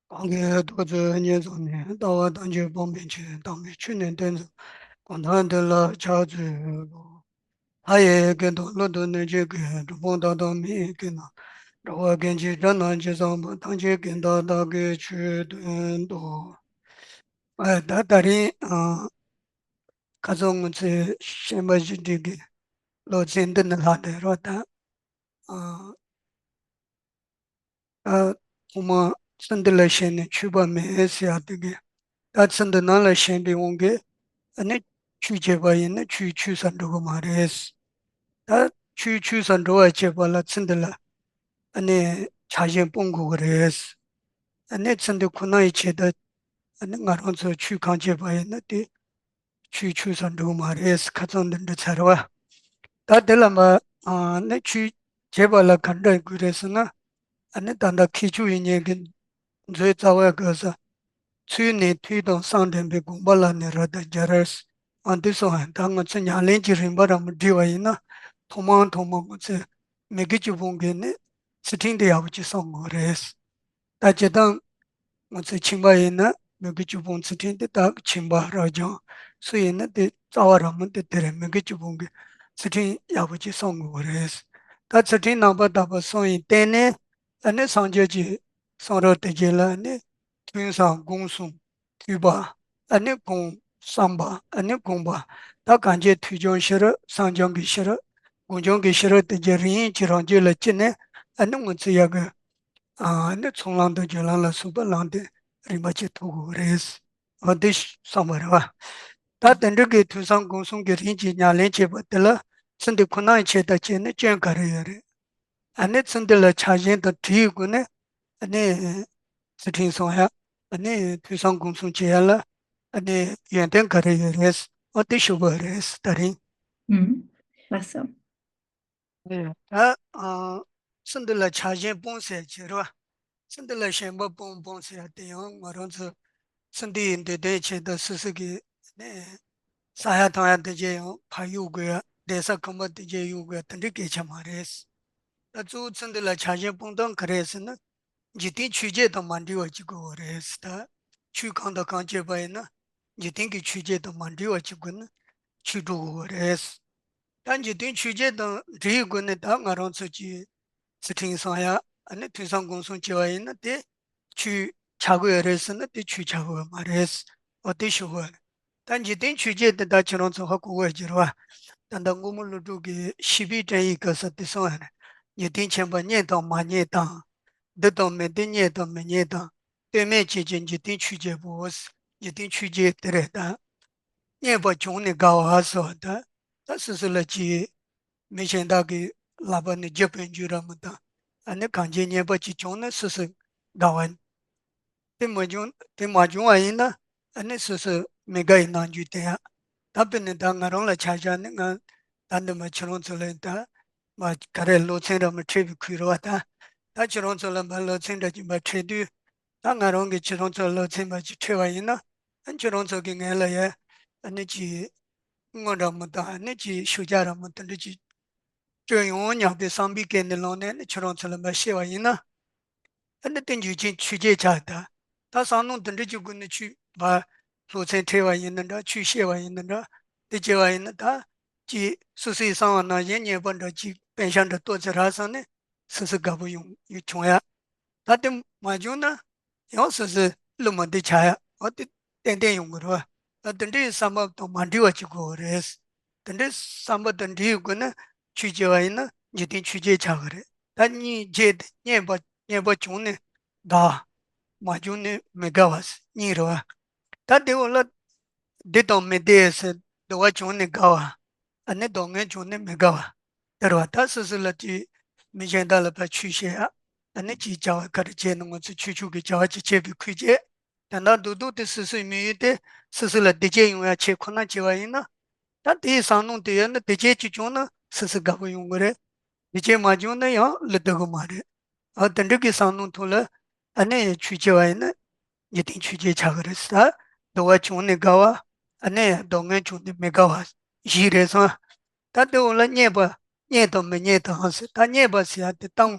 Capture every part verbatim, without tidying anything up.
གང་གིས་ཐུགས་བརྩེ་ཉེར་བཟུང་ནས། ལྟ་བ་ཐམས་ཅད་སྤང་བའི་ཕྱིར། དམ་པའི་ཆོས་ནི་སྟོན་མཛད་པ། གང་དག་འདི་ལ་ཕྱག་འཚལ་ལོ། མཐའ་ཡས་སྐད་དུ་ཀླུ་དང་གནོད་སྦྱིན་གྱིས། གྲུབ་དཔུང་དག་དང་མི་ཡི་སྐད་རྣམས་ཀྱིས། འགྲོ་བ་ཀུན་གྱི་སྒྲ་རྣམས་ཇི་ཙམ་པ། ཐམས་ཅད་སྐད་དུ་བདག་གིས་ཆོས་བསྟན་ཏོ། ཨ། ད་དེ་རིང་ཨ་ཁ་སང་ང་ཚོའི་ཤན་པ་བཞི་ཁྲི་གི་སློབ་ཚན་འདི་ནས་ལྷག་བསྡད་རོགས་ད། ཨ། ཨ། ཐོག་མར་ཚུལ་འདི་ལ་ཞེན་ནས་ཆོས་པ་མེད་ཟེར་ཡག་དེ་གི། ད་ཚུལ་འདི་ནང་ལ་ཞེན་པའི་དབང་གིས་ཨ་ནི་ཆོས་བྱས་པ་ཡིན་ན་ཆོས་ཆོས་སུ་འགྲོ་གི་མ་རེད། ད་ཆོས་ཆོས་སུ་འགྲོ་བར་བྱེད་པ་ལ་ཚུལ་འདི་ལ་ཨ་ནི་ཆགས་ཞེན་སྤོང་དགོས་ཀྱི་རེད། ཨ་ནི་ཚུལ་འདི་ཁོ་ན་ཡི་ཆེད་དུ་ཨ་ནི་ང་རང་ཚོ་ཆོས་གང་བྱས་པ་ཡིན་ན་དེ་ཆོས་ཆོས་སུ་འགྲོ་གི་མ་རེད། ཁ་སང་འདི་འདྲ་ཚར་བ། ད་དེ་ལ་མ་ཨ་ནི་ཆོས་བྱེད་པ་ལ་ག་འདྲ་དགོས་རེད་ཟེར་ན། ཨ་ནི་ད་ལྟ་མཁས་མཆོག་དབྱིག་གཉེན་གྱི་མཛོད་རྩ་བའི་སྐབས་སུ། ཚུལ་ནི་ཐོས་དང་བསམ་ལྡན་པའི། དགོངས་པ་ལ་ནི་རབ་ཏུ་སྦྱར། ཨ། འདི་སོང་ད་ང་ཚོ་ཉམས་ལེན་གྱི་རིམ་པ་རང་མ་བསྒྲིགས་པ་ཡིན་ན། ཐོག་མར་ཐོག་མར་ང་ཚོས་མི་དགེ་བཅུ་སྤོང་གི་ནི་ཚུལ་ཁྲིམས་དེ་ཡག་པོ་ཅིག་སྲུང་དགོས་རེད། ད་སྤྱིར་བཏང་ང་ཚོས་ཁྱིམ་པ་ཡིན་ན་མི་དགེ་བཅུ་སྤོང་ཚུལ་ཁྲིམས་དེ་དག་ཁྱིམ་པ་རབ་འབྱམས་སུ་ཡིན་ན་དེ་རྩ་བ་རང་མོ་དེ་དེ་རེད། མི་དགེ་བཅུ་སྤོང་གི་ཚུལ་ཁྲིམས་ཡག་པོ་ཅིག་སྲུང་དགོས་རེད། ད་ཚུལ་ཁྲིམས་རྣམ་པར་དག་པ་སྲུང་བའི་སྟེང་ནས་ཨ་ནི་སངས་རྒྱས་ཀྱི་གསུང་རབ་དེ་གྱད་ལ་ཨ་ནི་ཐོས་བསམ་སྒོམ་གསུམ། ཐོས་པ། ཨ་ནི་སྒོམ། བསམ་པ། ཨ་ནི་སྒོམ་པ། ད་གང་བྱས་ཐོས་བྱང་ཤེས་རབ། བསམ་བྱང་གི་ཤེས་རབ། སྒོམ་བྱང་གི་ཤེས་རབ་དེ་གྱད་རིམ་གྱིས་རང་རྒྱུད་ལ་སྐྱེས་ནས་ཨ་ནི་ང་ཚོ་ཡག་གི། ཨ་ནི་ཚོགས་ལམ་དང་སྦྱོར་ལམ་ལ་སོགས་པ་ལམ་དེ་རིམ་པ་གཅིག་ཐོབ་དགོས་རེད། འོ་དེ་བསམ་པ་རེད་བ། ད་དེ་འདྲ་གི་ཐོས་བསམ་སྒོམ་གསུམ་གྱི་རིམ་གྱིས་ཉམས་ལེན་བྱེད་པ་དེ་ལ་ཚུལ་འདི་ཁོ་ན་ཡི་ཆེད་དུ་བྱས་ནས་སྐྱོན་ག་རེ་ཡོད་རེད། ཨ་ནི་ཚུལ་འདི་ལ་ཆགས་ཞེན་དང་བྲལ་བའི་སྒོ་ནས་ཨ་ནི་ཚུལ་ཁྲིམས་སྲུང་ཡ། ཨ་ནི་ཐོས་བསམ་སྒོམ་གསུམ་བྱེད་ཡ་ལ་ཨ་ནི་ཡོན་ཏན་ག་རེ་ཡོད་རེད། འོ་དེ་ཞུ་དགོས་རེད་ད་རིང་། ཨུམ། ལགས་སོ། ཨེ། ད་ཨ་ཚུལ་འདི་ལ་ཆགས་ཞེན་སྤོང་ཟེར་གྱི་རེད་བ། ཚུལ་འདི་ལ་ཞེན་པ་སྤོང་སྤོང་ཟེར་ཡ་དེ་ཡང་ང་རང་ཚོ་ཚུལ་འདི་ཡི་འདོད་དོན་ཆེད་དུ་སོ་སོ་གི་ནས་ཟ་ཡ་འཐུང་ཡ་དེ་གྱད་ཡང་ཕར་གཡུག་དགོས་ཡ། བསྡད་ས་ཁང་པ་དེ་གྱད་གཡུག་དགོས་ཡ་དེ་འདྲའི་སྐད་ཆ་མ་རེད། ད་གཙོ་བོ་ཚུལ་འདི་ལ་ཆགས་ཞེན་སྤོང་སྟངས་ག་རེ་ཟེར་ན། འཇིག་རྟེན་ཆོས་བརྒྱད་དང་མ་འདྲེས་པ་ཅིག་དགོས་པ་རེད། ད་ཆོས་གང་དང་གང་བྱེད་པ་ཡིན་ན་འཇིག་རྟེན་གྱི་ཆོས་བརྒྱད་དང་མ་འདྲེས་པ་ཅིག་དགོས་ན་ཆོས་སྒྲུབ་དགོས་པ་རེད། ད་འཇིག་རྟེན་ཆོས་བརྒྱད་དང་འདྲེས་དགོས་ནས་ད་ང་རང་ཚོ་གྱི་ཚུལ་ཁྲིམས་སྲུང་ཡ། ཨ་ནི་ཐོས་བསམ་སྒོམ་གསུམ་བྱེད་པ་ཡིན་ན་དེ་ཆོས་ཆགས་ཀྱི་ཡོད་རེད་ཟེར་ན་དེ་ཆོས་ཆགས་ཀྱི་ཡོད་མ་རེད། འོ་དེ་ཞུ་དགོས། ད་འཇིག་རྟེན་ཆོས་བརྒྱད་དེ་ད་ཁྱེད་རང་ཚོ་ཧ་གོ་གི་ཡོད་ཀྱི་རེད་བ། ད་ལྟ་མགོན་པོ་ཀླུ་སྒྲུབ་ཀྱིས་ཤེས་པའི་སྤྲིངས་ཡིག་གི་ས་དེ་གསུངས་ཡོད་རེད། འཇིག་རྟེན་ཁྱིམ་པ་རྙེད་དང་མ་རྙེད་དང་། བསྡུ་དང་མི་བསྡུ་རྙེད་དང་མི་རྙེད་དང་། ལྟོས་མེད་ཅན་གྱི་འཇིག་རྟེན་ཆོས་བརྒྱད་པོ། འཇིག་རྟེན་ཆོས་བརྒྱད་དེ་རེད་ད། རྙེད་པ་བྱུང་ནས་དགའ་བ་ཟེར་བ་ད། ད་སོ་སོ་ལ་ཅིག་མི་གཞན་དག་གི་ལག་པ་ནས་རྒྱུ་སྤུན་འཇུ་ར་མི་དང་། ཨ་ནི་གང་ཅི་རྙེད་པ་ཅིག་བྱུང་ན་སོ་སོ་དགའ་བ། དེ་མ་བྱུང་དེ་མ་བྱུང་བ་ཡིན་ན་ཨ་ནི་སོ་སོ་མི་དགའ་ཡི་རྣམ་འགྱུར་བསྟན་ཡ། ད་དཔེར་ན་ད་ང་རང་ལ་ཆ་བཞག་ནི་ང་ད་འདི་མ་ཁྱེད་རང་ཚོ་ལ་ད་མ་ག་རེ་སློབ་ཚན་ར་མི་ཁྲིད་པའི་ཁུལ་རེད་བ་ད། ད་ཁྱེད་རང་ཚོ་ལ་མ་སློབ་ཚན་འདྲ་ཅིག་མ་ཁྲིད་དུས། ད་ང་རང་གིས་ཁྱེད་རང་ཚོ་ལ་སློབ་ཚན་པ་ཅིག་ཁྲིད་པ་ཡིན་ན། ཨ་ཁྱེད་རང་ཚོ་གིས་ངའི་ལ་ཡ་ཨ་ནི་ཅིག་དངུལ་འདྲ་མི་དང་ཨ་ནི་ཅིག་ཤུགས་རྒྱག་ར་མི་དེ་འདྲ་ཅིག་སྤྲོད་ཡོང་སྙམ་པའི་བསམ་པའི་སྐད་ནས་ལངས་ནས་ཨ་ནི་ཁྱེད་རང་ཚོ་ལ་མ་བཤད་པ་ཡིན་ན། ཨ་ནི་དེ་འཇིག་རྟེན་ཆོས་བརྒྱད་ཆགས་ད། ད་བསམ་བློ་འདི་འདྲ་ཅིག་སྒོ་ནས་ཆོས་པ་སློབ་ཚན་ཁྲིད་པ་ཡིན་ན་འདྲ། ཆོས་བཤད་པ་ཡིན་ན་འདྲ། དེ་བྱས་པ་ཡིན་ན་ད་ཅིག་སོ་སོའི་བསམ་པ་ནང་བཞིན་རྙེད་པ་འདྲ་ཅིག་པེ་ཤག་འདྲ་ཏོག་ཙམ་རག་སོང་ནས་སོ་སོ་དགའ་པོ་ཡོང་ཡོང་བྱུང་ཡ། ད་དེ་མ་བྱུང་ན་ཡང་སོ་སོའི་བློ་མ་བདེ་ཆགས་ཡ། འོ་དེ་ཏན་ཏན་ཡོང་གི་རེད་བ། ད་དེ་འདྲའི་བསམ་པ་དང་མ་འདྲེས་པ་ཅིག་དགོས་པ་རེད། དེ་འདྲའི་བསམ་པ་དང་འདྲེས་དགོས་ན་ཆོས་བྱེད་པ་ཡིན་ན་འཇིག་རྟེན་ཆོས་བརྒྱད་ཆགས་ཀྱི་རེད། ད་གཉིས་བརྒྱད་དེ་རྙེད་པ་རྙེད་པ་བྱུང་ནས་དགའ། མ་བྱུང་ནས་མི་དགའ་བ་གཉིས་རེད་བ། ད་དེ་འོག་ལ་བདེ་དང་མི་བདེ་ཟེར། བདེ་བ་བྱུང་ནས་དགའ་བ། ཨ་ནི་སྡུག་བསྔལ་བྱུང་ནས་མི་དགའ་བ། དེ་རེད་བ། ད་སོ་སོ་ལ་ཅིག་མི་གཞན་དག་ལ་ཕར་ཆོས་བཤད་ཡ། ཨ་ནི་ཅིག་བྱ་བ་ག་རེ་བྱས་ན་ང་ཚོ་ཆོས་ཕྱོགས་ཀྱི་བྱ་བ་ཅིག་བྱེད་པའི་ཁུལ་བྱས། དེ་འདྲ་འདུག་འདུག་དེ་སོ་སོའི་དམིགས་ཡུལ་དེ་སོ་སོ་ལ་བདེ་སྐྱིད་ཡོང་ཡ་ཆེད་ཁོ་ན་བྱས་པ་ཡིན་ན། ད་དེའི་བསམ་བློ་དེ་ཡོད་ན་བདེ་སྐྱིད་ཅིག་བྱུང་ན་སོ་སོ་དགའ་པོ་ཡོང་གི་རེད། བདེ་སྐྱིད་མ་བྱུང་ན་ཡང་བློ་བདེ་གི་མ་རེད། འོ་དེ་འདྲ་གི་བསམ་བློ་ཐོག་ལ་ཨ་ནི་ཆོས་བྱས་པ་ཡིན་ན་འཇིག་རྟེན་ཆོས་བརྒྱད་ཆགས་གི་རེད་ཟེར། བདེ་བ་བྱུང་ནས་དགའ་བ། ཨ་ནི་སྡུག་བསྔལ་བྱུང་ནས་མི་དགའ་བ་བཞི་རེད་སོང་། ད་དེ་འོག་ལ་རྙེད་པ། རྙེད་དང་མི་རྙེད་དང་ཟེར། ད་རྙེད་པ་ཟེར་ཡ་དེ་གཏམ་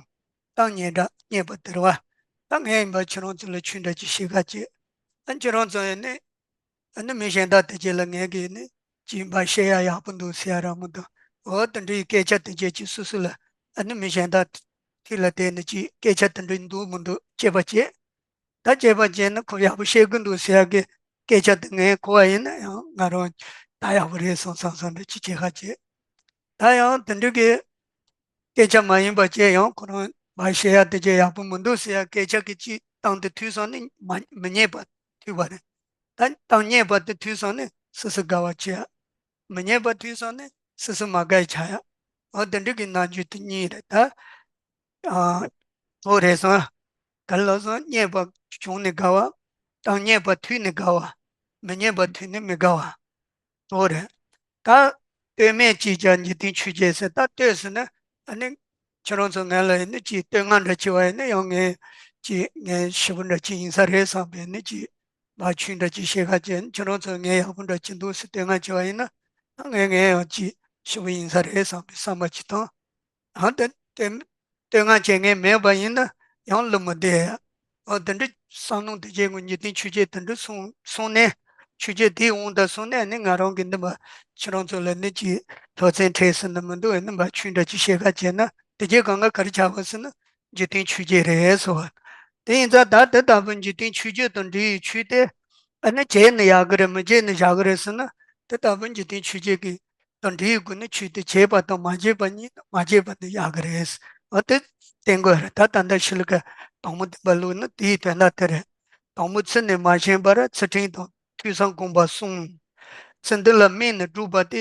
གཏམ་སྙན་གྲགས་རྙེད་པ་དེ་རེད་བ། ད་ངས་ཡིན་པ་ཁྱེད་རང་ཚོ་ལ་ཆོས་འདྲ་ཅིག་བཤད་ག་བྱེད། ཨ་ཁྱེད་རང་ཚོ་ཡིན་ནི། ཨ་ནི་མི་གཞན་དག་དེ་གྱད་ལ་ངས་གི་ནི་ཅིག་འབའ་བཤད་ཡ་ཡག་པོ་འདུག་ཟེར་ཡ་རག་མི་འདུག་འོ་དེ་འདྲའི་སྐད་ཆ་དེ་གྱད་ཅིག་སོ་སོ་ལ། ཨ་ནི་མི་གཞན་དག་ཐད་ལ་བལྟས་ནི་ཅིག་སྐད་ཆ་དེ་འདྲ་འདུག་མི་འདུག་དཔྱད་པ་བྱེད། ད་དཔྱད་པ་བྱས་ན་ཁོ་ཡག་པོ་བཤད་གི་འདུག་ཟེར་ཡ་གི་སྐད་ཆ་དེ་ངས་གོ་བ་ཡིན་ན་ཡང་ང་རང་ད་ཡག་པོ་རེད་བསམ་བསམ་བསམ་འདྲ་ཅིག་བྱེད་ཁ་བྱེད། ད་ཡང་དེ་འདྲ་གི་སྐད་ཆ་མ་ཡིན་པ་བྱས་ཡང་ཁོ་རང་མ་བཤད་ཡ་དེ་ཅིག་ཡག་པོ་མི་འདུག་ཟེར་ཡ་སྐད་ཆ་གི་ཅིག་བཏང་དེ་ཐོས་སོང་ནི་མ་མི་རྙེད་པ་ཐོས་པ་རེད། ད་བཏང་རྙེད་པ་དེ་ཐོས་སོང་ནི་སོ་སོ་དགའ་བ་བྱེད་ཡ། མི་རྙེད་པ་ཐོས་སོང་ནི་སོ་སོ་མ་དགའ་ཡ་ཆགས་ཡ། འོ་དེ་འདྲ་གི་རྣམ་འགྱུར་དེ་གཉིས་རེད་ད། ཨ། འོ་རེད་སོང་། ག་ལ་སོང་རྙེད་པ་བྱུང་ནས་དགའ་བ། དང་རྙེད་པ་ཐོས་ནས་དགའ་བ། མི་རྙེད་པ་ཐོས་ནས་མི་དགའ་བ། འོ་རེད། ད་ལྟོས་མེད་ཅེས་བྱ་འཇིག་རྟེན་ཆོས་བརྒྱད་ཟེར། ད་ལྟོས་ཟེར་ན་ཨ་ནི་ཁྱེད་རང་ཚོ་ང་ལ་ཡིན་ན་ཅིག་བསྟོད་བསྔགས་འདྲ་བྱེད་པ་ཡིན་ན་ཡང་ངས་ཅིག་ངས་ཞེ་པོ་འདྲ་ཅིག་ཡིན་ས་རེད་བསམ་པའི་ནི་ཅིག་བ་ཆུས་འདྲ་ཅིག་བཤད་ཁ་བྱས་ནས་ཁྱེད་རང་ཚོ་ངས་ཡག་པོ་འདྲ་ཅིག་འདུག་ཟེར་བསྟོད་བསྔགས་བྱེད་པ་ཡིན་ན་ཨ་ངས་ངས་ཡང་ཅིག་ཞེ་པོ་ཡིན་ས་རེད་བསམ་པའི་བསམ་པ་ཅིག་དང་། ཨ་ད་དེ་བསྟོད་བསྔགས་བྱེད་མཁན་མེད་པ་ཡིན་ན་ཡང་བསླུ་མི་བདེ། ཨ་དེ་འདྲ་བསམ་མནོ་དེ་བྱེད་དགོས། འཇིག་རྟེན་ཆོས་བརྒྱད་དེ་འདྲ་སོང་སོང་ནས་ཆོས་བརྒྱད་དེའི་དབང་དུ་སོང་ནས་ནི་ང་རང་གི་འདི་མ་ཁྱེད་རང་ཚོ་ལ་ནི་ཅིག་སློབ་ཚན་ཁྲིད་ཟེར་ནི་མི་འདུག་ནི་མ་ཆོས་འདྲ་ཅིག་བཤད་ཁ་བྱས་ན་དེ་བྱེད་གང་ག་ག་རེ་ཆགས་པ་ཟེར་ན་འཇིག་རྟེན་ཆོས་བརྒྱད་རེད་ཟེར་བ། དེ་ཡིན་ཙང་ད་དེ་ལྟ་བུ་འཇིག་རྟེན་ཆོས་བརྒྱད་དང་འབྲེལ་བའི་ཆོས་དེ་ཨ་ནི་བྱས་ནི་ཡག་གི་རེད་མི་བྱས་ནི་བཞག་གི་རེད་ཟེར་ན་དེ་ལྟ་བུ་འཇིག་རྟེན་ཆོས་བརྒྱད་ཀྱི་དང་འབྲེལ་ཡོད་དགོས་ན་ཆོས་དེ་བྱས་པ་དང་མ་བྱས་པ་གཉིས་མ་བྱས་པ་དེ་ཡག་གི་རེད། འོ་དེ་བསྟན་དགོས་རེད། ད་ད་ལྟ་ཤི་ལ་ཀ་དང་པོ་བདེན་པ་ལུགས་ནི་དེའི་དོན་དག་དེ་རེད། དང་པོ་ཚུལ་ནི་མ་ཞན་པར་ཚུལ་ཁྲིམས་དང་ཐོས་བསམ་སྒོམ་པ་གསུམ། ཚུལ་འདི་ལ་དམིགས་ནས་སྒྲུབ་པ་སྟེ།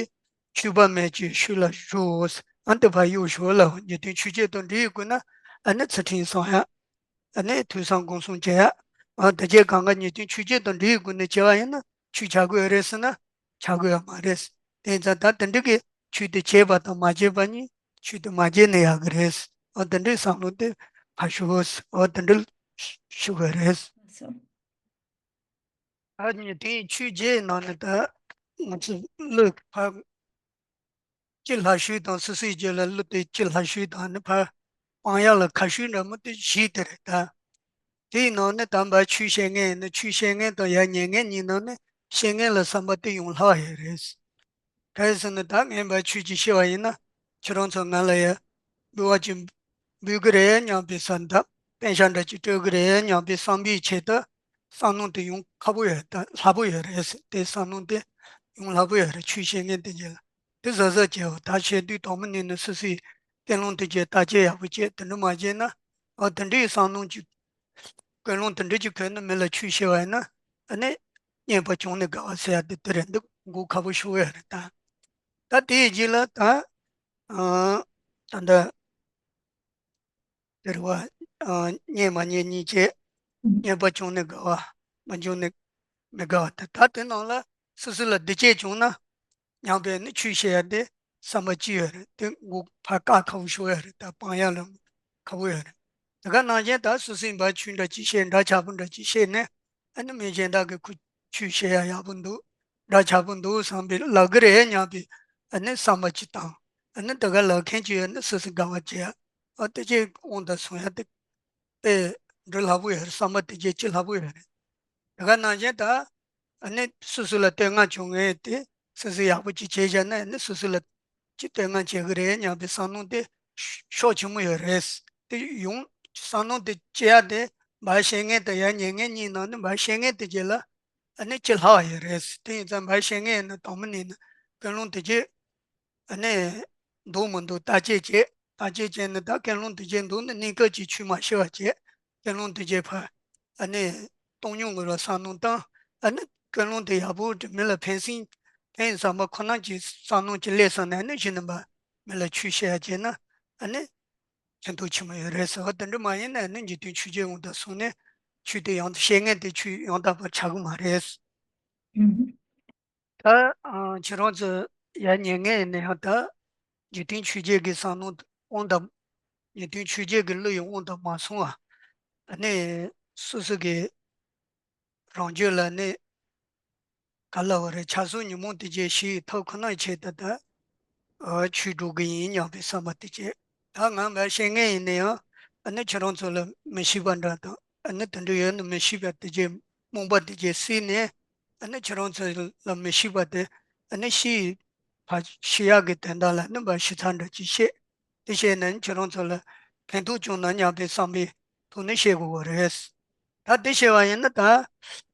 འཆུགས་པ་མེད་ཅིང་ཤུགས་ལ་གཞོལ། ཨ་འདི་ཕར་གཡུག་ཞོར་ལ་འཇིག་རྟེན་ཆོས་བརྒྱད་དང་འབྲེལ་ཡོད་དགོས་ན་ཨ་ནི་ཚུལ་ཁྲིམས་སྲུང་ཡ། ཨ་ནི་ཐོས་བསམ་སྒོམ་གསུམ་བྱེད་ཡ། ཨ་དེ་བྱས་གང་ག་འཇིག་རྟེན་ཆོས་བརྒྱད་དང་འབྲེལ་ཡོད་དགོས་ནས་བྱས་པ་ཡིན་ན་ཆོས་བྱ་དགོས་ཡ་རེད་ཟེར་ན་བྱ་དགོས་ཡ་མ་རེད། དེ་ཡིན་ཙང་ད་དེ་འདྲ་གི་ཆོས་དེ་བྱས་པ་དང་མ་བྱས་པ་གཉིས་ཆོས་དེ་མ་བྱས་ནས་ཡག་གི་རེད། ཨ་དེ་འདྲའི་བསམ་བློ་དེ་ཕར་ཞུ་དགོས། ཨ་དེ་འདྲ་ཞུ་དགོས་རེད། ཨ་ནི་དེ་ཆོས་བརྒྱད་ནང་ནས་ད་ང་ཚོ་བློས་ཕར་སྤྱི་བླ་ཤོད་དང་སོ་སོའི་རྒྱུད་ལ་བློ་དེ་སྤྱི་བླ་ཤོད་དང་ནི་ཕར་སྤང་ཡག་ལ་ཁ་ཤུན་འདྲ་མོ་དེ་བཞི་དེ་རེད་ད། དེའི་ནང་ནས་དམ་པ་ཆོས་བཤད་མཁན་ཡིན་ན་ཆོས་བཤད་མཁན་དང་ཡར་ཉན་མཁན་གཉིས་ནང་ནས་བཤད་མཁན་ལ་བསམ་པ་དེ་ཡོང་སླ་བ་ཡོད་རེད། གལ་སྲིད་ནི་ད་ངན་པ་ཆོས་ཀྱི་བཤད་པ་ཡིན་ན་ཁྱེད་རང་ཚོ་ང་ལ་ཡ་འབུལ་བ་ཅིག་འབུལ་གི་རེད་སྙམ་པའི་བསམ་ད་པེ་ཤག་འདྲ་ཅིག་སྤྲོད་གི་རེད་སྙམ་པའི་བསམ་པའི་ཆེད་དུ་བསམ་མནོ་དེ་ཡོང་ཁག་པོ་ཡོད་ད་སླ་པོ་ཡོད་རེད། དེ་བསམ་མནོ་དེ་ཡོང་སླ་པོ་ཡོད་རེད། ཆོས་བཤད་མཁན་དེ་རྗེས་ལ་དེ་གཟབ་གཟབ་བྱེད་འོ། ད་བཤད་དུས་དང་པོ་ནས་ནི་སོ་སོའི་ཀུན་སློང་དེ་རྗེས་བརྟག་དཔྱད་ཡག་པོ་བྱེད། དེ་འདྲ་མ་བྱས་ན་འོ་དེ་འདྲའི་བསམ་མནོ་ཅིག་ཀུན་སློང་དེ་འདྲ་ཅིག་འཁོར་ནས་མི་ལ་ཆོས་བཤད་པ་ཡིན་ན་ཨ་ནི་རྙེད་པ་བྱུང་ནས་དགའ་བ་ཟེར་ཡ་དེ་དེ་རེད་འདུག་མགོ་ཁ་པོ་ཤོར་ཡ་རེད་ད། ད་དེའི་རྗེས་ལ་ད་ཨ་ད་ད་དེ་རེད་བ། ཨ་རྙེད་མ་རྙེད་གཉིས་བྱས། རྙེད་པ་བྱུང་ནས་དགའ་བ། མ་བྱུང་ནས་མི་དགའ་བ་དེ་ད་དེ་ནང་ལ་སོ་སོ་ལ་བདེ་སྐྱིད་བྱུང་ན་སྙམ་པའི་ནི་ཆོས་བཤད་ཡ་དེ་བསམ་པ་ཅི་ཡོད་རེད། དེ་མགོ་ཕར་བཀག་ཁ་པོ་ཤོར་ཡ་རེད། ད་སྤང་ཡ་ལ་ཁ་པོ་ཡོད་རེད། དེ་ག་ནང་བཞིན་ད་སོ་སོའི་འབའ་ཆོས་འདྲ་ཅིག་བཤད་འདྲ་ཆགས་པོ་འདྲ་ཅིག་བཤད་ནས་ཨ་ནི་མི་གཞན་དག་གི་ཁུ་ཆོས་བཤད་ཡ་ཡག་པོ་འདུག་འདྲ་ཆགས་པོ་འདུག་བསམ་པའི་ལབ་གི་རེད་སྙམ་པའི་ཨ་ནི་བསམ་པ་ཅིག་དང་ཨ་ནི་དེ་ག་ལབ་མཁན་ཅིག་ཡོད་ན་སོ་སོ་དགའ་བ་བྱེད་ཡ། ཨ་དེ་ཅིག་དབང་དུ་སོང་ཡ་དེ་དཔེ་འགྲོ་སླ་པོ་ཡོད་རེད། བསམ་པ་དེ་རྗེས་ཅི་སླ་པོ་ཡོད་རེད། དེ་ག་ནང་བཞིན་ད་ཨ་ནི་སོ་སོ་ལ་བསྟོད་བསྔགས་བྱུང་ངེས་དེ་སོ་སོ་ཡག་པོ་ཅིག་བྱས་བཞག་ན་ཨ་ནི་སོ་སོ་ལ་ཅི་བསྟོད་བསྔགས་བྱེད་གི་རེད་སྙམ་པའི་བསམ་མནོ་དེ་ཤུགས་ཆེན་མོ་ཡོད་རེད། དེ་ཡོང་བསམ་མནོ་དེ་སྐྱེ་ཡ་དེ་འབའ་བཤད་མཁན་དང་ཡར་ཉན་མཁན་གཉིས་ནང་ནས་འབའ་བཤད་མཁན་དེ་རྗེས་ལ་ཨ་ནི་ཅི་སླ་བ་ཡོད་རེད། དེ་ཡིན་ཙང་འབའ་བཤད་མཁན་ཡིན་ན་དང་པོ་ནས་ནི་ཀུན་སློང་དེ་རྗེས། ཨ་ནི། འདུག་མི་འདུག་བརྟག་དཔྱད་བྱེད། བརྟག་དཔྱད་བྱས་ནས་ད་ཀུན་སློང་དེ་རྗེས་འདུག་ནི་གནས་སྐབས་ཀྱི་ཆོས་མ་ཤེས་པ་བྱེད། ཀུན་སློང་དེ་རྗེས་ཕར། ཨ་ནི། སྟོང་ཉིད་ངོ་ལ་བསམ་མནོ་བཏང་། ཨ་ནི། ཀུན་སློང་དེ་ཡག་པོ་དེ་མི་ལ་ཕན་སེམས། ཕན་བསམ་པ་ཁོ་ན་གྱི་བསམ་མནོ་ཅིག་སླེབས་སོང་ན་ཨ་ནི་གཞི་ནས་མ། མི་ལ་ཆོས་བཤད་ཡ་བྱས་ན། ཨ་ནི། ཕན་ཐོགས་ཆེན་མོ་ཡོད་རེད་ཟེར་བ་དེ་འདྲ་མ་ཡིན་ན་ཨ་ནི་འཇིག་རྟེན་ཆོས་བརྒྱད་དབང་དུ་སོང་ནས། ཆོས་དེ་ཡང་དུ་བཤད་མཁན་དེ་ཆོས་ཡང་དག་པར་ཆགས་ཀྱི་མ་རེད། ད་ཨ་ཁྱེད་རང་ཚོ་ཡར་ཉན་མཁན་ཡིན་ན་ཡང་ད་འཇིག་རྟེན་ཆོས་བརྒྱད་ཀྱི་བསམ་མནོ་དབང་དུ། འཇིག་རྟེན་ཆོས་བརྒྱད་ཀྱི་བློ་ཡི་དབང་དུ་མ་སོང་བ། ཨ་ནི་སོ་སོ་གི་རང་རྒྱུད་ལ་ནི་ག་ལ་བ་རེད། ཆགས་སོགས་ཉོན་མོངས་དེ་བཅས་ཞི་བའི་ཐབས་ཁོ་ནའི་ཆེད་དུ་ད་ཨ་ཆོས་སྒྲུབ་གི་ཡིན་སྙམ་པའི་བསམ་པ་དེ་བྱས། ད་ང་མ་བཤད་མཁན་ཡིན་ན་ཡང་ཨ་ནི་ཁྱེད་རང་ཚོ་ལ་མི་ཤེས་པ་འདྲ་དང་། ཨ་ནི་དེ་འདྲ་ཡོད་ནི་མི་ཤེས་པ་དེ་རྗེས་རྨོངས་པ་དེ་རྗེས་སེལ་ནས། ཨ་ནི་ཁྱེད་རང་ཚོ་ལ་མི་ཤེས་པ་དེ་ཨ་ནི་ཤེས་ཕ་ཤེས་ཡག་གི་དོན་དག་ལ་ནི་འབའ་ཞིབ་ཚགས་འདྲ་ཅིག་བཤད། དེ་བཤད་ནས་ཁྱེད་རང་ཚོ་ལ་ཕན་ཐོགས་བྱུང་ན་སྙམ་པའི་བསམ་པའི་ཐོག་ནས་བཤད་དགོས་པ་རེད། ད་དེ་བཤད་པ་ཡིན་ན་ད་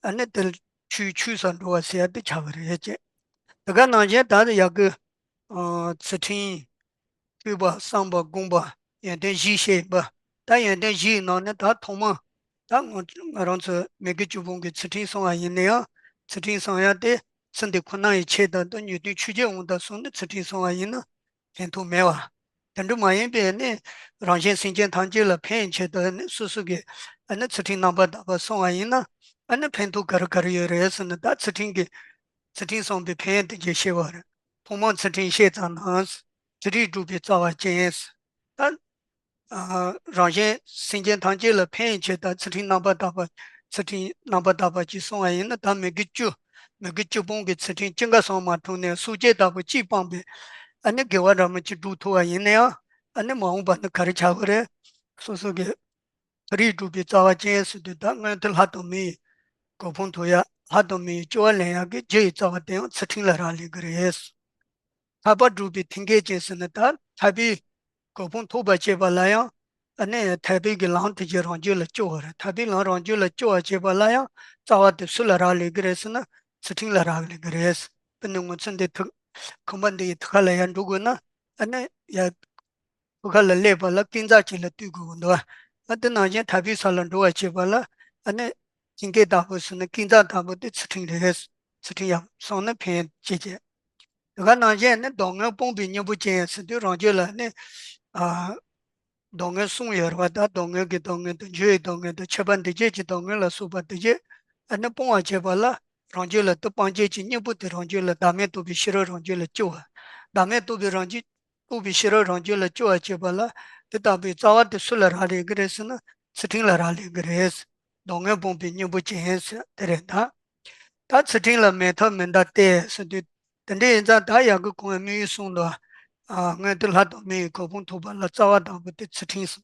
ཨ་ནི་དེ་ཆོས་ཆོས་སུ་འགྲོ་བ་ཟེར་ཡ་དེ་ཆགས་པ་རེད་ཅེས། དེ་ག་ནང་བཞིན་ད་ཡག་གི་ཨ་ཚུལ་ཁྲིམས། ཐོས་པ་བསམ་པ་སྒོམ་པ་ཡོན་ཏན་བཞི་བཤད་པ། ད་ཡོན་ཏན་བཞིའི་ནང་ནས་ད་ཐོག་མ་ད་ང་ང་རང་ཚོ་མི་དགེ་བཅུ་སྤོང་གི་ཚུལ་ཁྲིམས་སྲུང་བ་ཡིན་ན་ཡང་། ཚུལ་ཁྲིམས་སྲུང་ཡ་དེ་ཚུལ་འདི་ཁོ་ན་ཡི་ཆེད་དུ་དང་ནུས་ལྡན་ཆོས་བརྒྱད་འོང་དང་གསུམ་ནི་ཚུལ་ཁྲིམས་སྲུང་བ་ཡིན་ན་ཕན་ཐོགས་མེད་པ། དེ་འདྲ་མ་ཡིན་པའི་ནི་རང་གཞན་སེམས་ཅན་ཐམས་ཅད་ལ་ཕན་ཆེད་དུ་ནི་སོ་སོ་གི་ཨ་ནི་ཚུལ་ཁྲིམས་རྣམ་པར་དག་པ་སྲུང་བ་ཡིན་ན་ཨ་ནི་ཕན་ཐོགས་ག་རེ་ག་རེ་ཡོད་རེད་ཟེར་ན། ད་ཚུལ་ཁྲིམས་ཀྱི་ཚུལ་ཁྲིམས་སྲུང་བའི་ཕན་ཡོན་དེ་ཅིག་བཤད་པ་རེད། ཐོག་མར་ཚུལ་ཁྲིམས་བཤད་ཙམ་ན། ཚུལ་ཁྲིམས་སྒྲུབ་པའི་རྩ་བ་ཅན། ད་ཨ་རང་གཞན་སེམས་ཅན་ཐམས་ཅད་ལ་ཕན་ཡོན་ཆེད་དུ་ཚུལ་ཁྲིམས་རྣམ་པར་དག་པ། ཚུལ་ཁྲིམས་རྣམ་པར་དག་པ་ཅིག་སྲུང་བ་ཡིན་ན། ད་མི་དགེ་བཅུ། མི་དགེ་བཅུ་སྤོང་གི་ཚུལ་ཁྲིམས་ཅི་འགའ་སྲུང་མ་ཐུབ་ནས་སྲོག་གཅོད་ལྟ་བུ་གཅིག་སྤངས་པའི་ཨ་ནི་དགེ་བ་འདྲ་མོ་ཅིག་སྒྲུབ་ཐུབ་པ་ཡིན་ན་ཡང་། ཨ་ནི་མ་འོངས་པ་ནི་ག་རེ་ཆགས་ཀྱི་རེད། སོ་སོ་གི་ཚུལ་ཁྲིམས་སྒྲུབ་པའི་རྩ་བ་ཅན་ཟེར་དུས། ད་མངོན་མཐོ་ལྷ་དང་མི་ཡི་གོ་འཕང་ཐོབ་ཡ། ལྷ་དང་མི་ཡི་སྐྱོབ་པ་ལེན་ཡ་གི་རྒྱུ་ཡི་རྩ་བ་དེ་ཡང་ཚུལ་ཁྲིམས་ལ་རག་ལས་ཀྱི་རེད། ཐར་པ་སྒྲུབ་པའི་མཐུན་རྐྱེན་ཅན་ཟེར་ན། ད་ཐར་པའི་གོ་འཕང་ཐོབ་པར་བྱེད་པ་ལ་ཡང་ཨ་ནི་ཐར་པའི་གི་ལམ་དེ་རང་རྒྱུད་ལ་སྐྱོབ་པ་རེད། ཐར་པའི་ལམ་རང་རྒྱུད་ལ་སྐྱོབ་པར་བྱེད་པ་ལ་ཡང་རྩ་བ་དེ་སུ་ལ་རག་ལས་ཀྱི་རེད་ཟེར་ན། ཚུལ་ཁྲིམས་ལ་རག་ལས་ཀྱི་རེད། དཔེར་ན་ང་ཚོ་འདི་ཐུག་ཁང་པ་འདི་ཡི་ཐུགས་ཁ་ལ་ཡར་འགྲོ་དགོས་ན། ཨ་ནི་ཡར་ཐུགས་ཁ་ལ་སླེབས་པ་ལ་རྐང་རྩེག་ཅིག་ལ་ལྟོས་དགོས་ཀྱི་འདུག་པ། ཨ་དེ་ནང་བཞིན་ཐར་པའི་ས་ལ་འགྲོ་བར་བྱེད་པ་ལ་ཨ་ནི་མཐུན་རྐྱེན་ལྟ་བུ་ཟེར་ན། རྐང་རྩེག་ལྟ་བུ་དེ་ཚུལ་ཁྲིམས་རེད། ཚུལ་ཁྲིམས་ཡག་སྲུང་ན་ཕན་ཆེ་ཆེ། དེ་ག་ནང་བཞིན་ནི་སྡུག་བསྔལ་སྤོང་བའི་སྙིང་པོ་ཅན་ཟེར་དུས། རང་རྒྱུད་ལ་ནི་ཨ་སྡུག་བསྔལ་གསུམ་ཡོད་རེད་པ། ད་སྡུག་བསྔལ་གྱི་སྡུག་བསྔལ་དང་། འགྱུར་བའི་སྡུག་བསྔལ་དང་། ཁྱབ་པ་འདུ་བྱེད་ཀྱི་སྡུག་བསྔལ་ལ་སོགས་པ་དེ་བཞིན་ཨ་ནི་སྤོང་བར་བྱེད་པ་ལ། རང་རྒྱུད་ལ་དེ་སྤང་བྱེད་ཀྱི་སྙིང་པོ་དེ་རང་རྒྱུད་ལ་བདག་མེད་རྟོགས་པའི་ཤེས་རབ་རང་རྒྱུད་ལ་སྐྱེ་བ། བདག་མེད་རྟོགས་པའི་རང་རྒྱུད་རྟོགས་པའི་ཤེས་རབ་རང་རྒྱུད་ལ་སྐྱེ་བར་བྱེད་པ་ལ། དེ་ལྟ་བུའི་རྩ་བ་དེ་སུ་ལ་རག་ལས་ཀྱི་རེད་ཟེར་ན། ཚུལ་ཁྲིམས་ལ་རག་ལས་ཀྱི་རེད། སྡུག་བསྔལ་སྤོང་བའི་སྙིང་པོ་ཅན་ཟེར་དེ་རེད་ད། ད་ཚུལ་ཁྲིམས་ལ་མེད་ཐབས་མི་འདའ་སྟེ་ཟེར་དུས། དེ་འདྲ་ཡིན་ཙང་ད་ཡ་གི་གོང་དམིགས་ཡུལ་གསུམ་དུ། ཨ་མངོན་མཐོ་ལྷ་དང་མི་ཡི་གོ་འཕང་ཐོབ་པ་ལ་རྩ་བ་དང་པོ་དེ་ཚུལ་ཁྲིམས་སོ།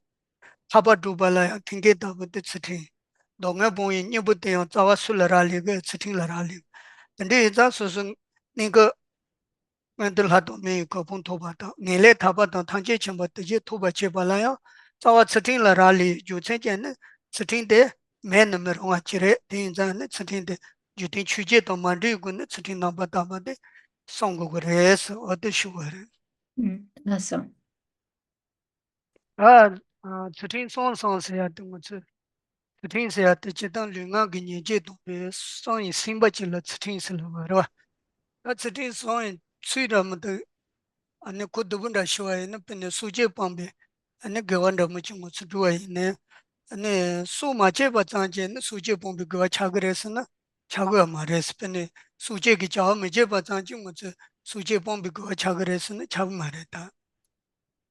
ཐར་པ་སྒྲུབ་པ་ལ་ཡང་མཐུན་རྐྱེན་དང་པོ་དེ་ཚུལ་ཁྲིམས། སྡུག་བསྔལ་སྤོང་བའི་སྙིང་པོ་དེ་ཡང་རྩ་བ་སུ་ལ་རག་ལས་ཀྱི། ཚུལ་ཁྲིམས་ལ་རག་ལས། དེ་འདྲ་ཡིན་ཙང་སོ་སོ་གནས་སྐབས་མངོན་མཐོ་ལྷ་དང་མི་ཡི་གོ་འཕང་ཐོབ་པ་དང་། ངེས་ལེགས་ཐར་པ་དང་ཐམས་ཅད་མཁྱེན་པ་དེ་བཞིན་ཐོབ་པར་བྱེད་པ་ལ་ཡང་རྩ་བ་ཚུལ་ཁྲིམས་ལ་རག་ལས་པའི་རྒྱུ་མཚན་ཅན་ནི། ཚུལ་ཁྲིམས་དེ་མེད་ན་མི་རུང་བ་ཅིག་རེད། དེ་ཡིན་ཙང་ནི་ཚུལ་ཁྲིམས་དེ་རྒྱུ་མཐུན་ཆོས་བརྒྱད་དང་མ་འདྲེས་སྒོ་ནས་ཚུལ་ཁྲིམས་རྣམ་པར་དག་པ་དེ་སྲུང་དགོས་ཀྱི་རེད་ཟེར། འོ་དེ་ཞུ་བ་རེད། ཨུམ། ལགས་སོ། ཨ། ཨ། ཚུལ་ཁྲིམས་སྲུང་སྲུང་ཟེར་ཡ་དེ་ང་ཚོས་ཚུལ་ཁྲིམས་ཟེར་ཡ་དེ་སྤྱིར་བཏང་ལུས་ངག་གི་ཉེས་སྤྱོད་སྡོམ་པའི་བསམ་ཡས་ཟིན་པ་ཅིག་ལ་ཚུལ་ཁྲིམས་ཟེར་ལབ་པ་རེད་པ། ད་ཚུལ་ཁྲིམས་སྲུང་ཡས་ཚུལ་འདྲ་མི་འདུག་ཨ་ནི་གོ་བདེ་པོ་འདྲ་ཞུ་བ་ཡིན་ན། དཔེར་ན་སྲོག་གཅོད་སྤངས་པའི་ཨ་ནི་དགེ་བ་འདྲ་མོ་ཅིག་ང་ཚོས་བསྒྲུབས་པ་ཡིན་ན། ཨ་ནི་སྲོག་མ་བཅད་པ་ཙམ་གྱིས་ནི་སྲོག་གཅོད་སྤངས་པའི་དགེ་བ་ཆགས་ཀྱི་རེད་ཟེར་ན། ཆགས་ཀྱི་ཡོད་མ་རེད། དཔེར་ན་སྲོག་གཅོད་ཀྱི་བྱ་བ་མི་བྱེད་པ་ཙམ་གྱིས་ང་ཚོས་སྲོག་གཅོད་སྤངས་པའི་དགེ་བ་ཆགས་ཀྱི་རེད་ཟེར་ན། ཆགས་ཀྱི་མ་རེད་ད།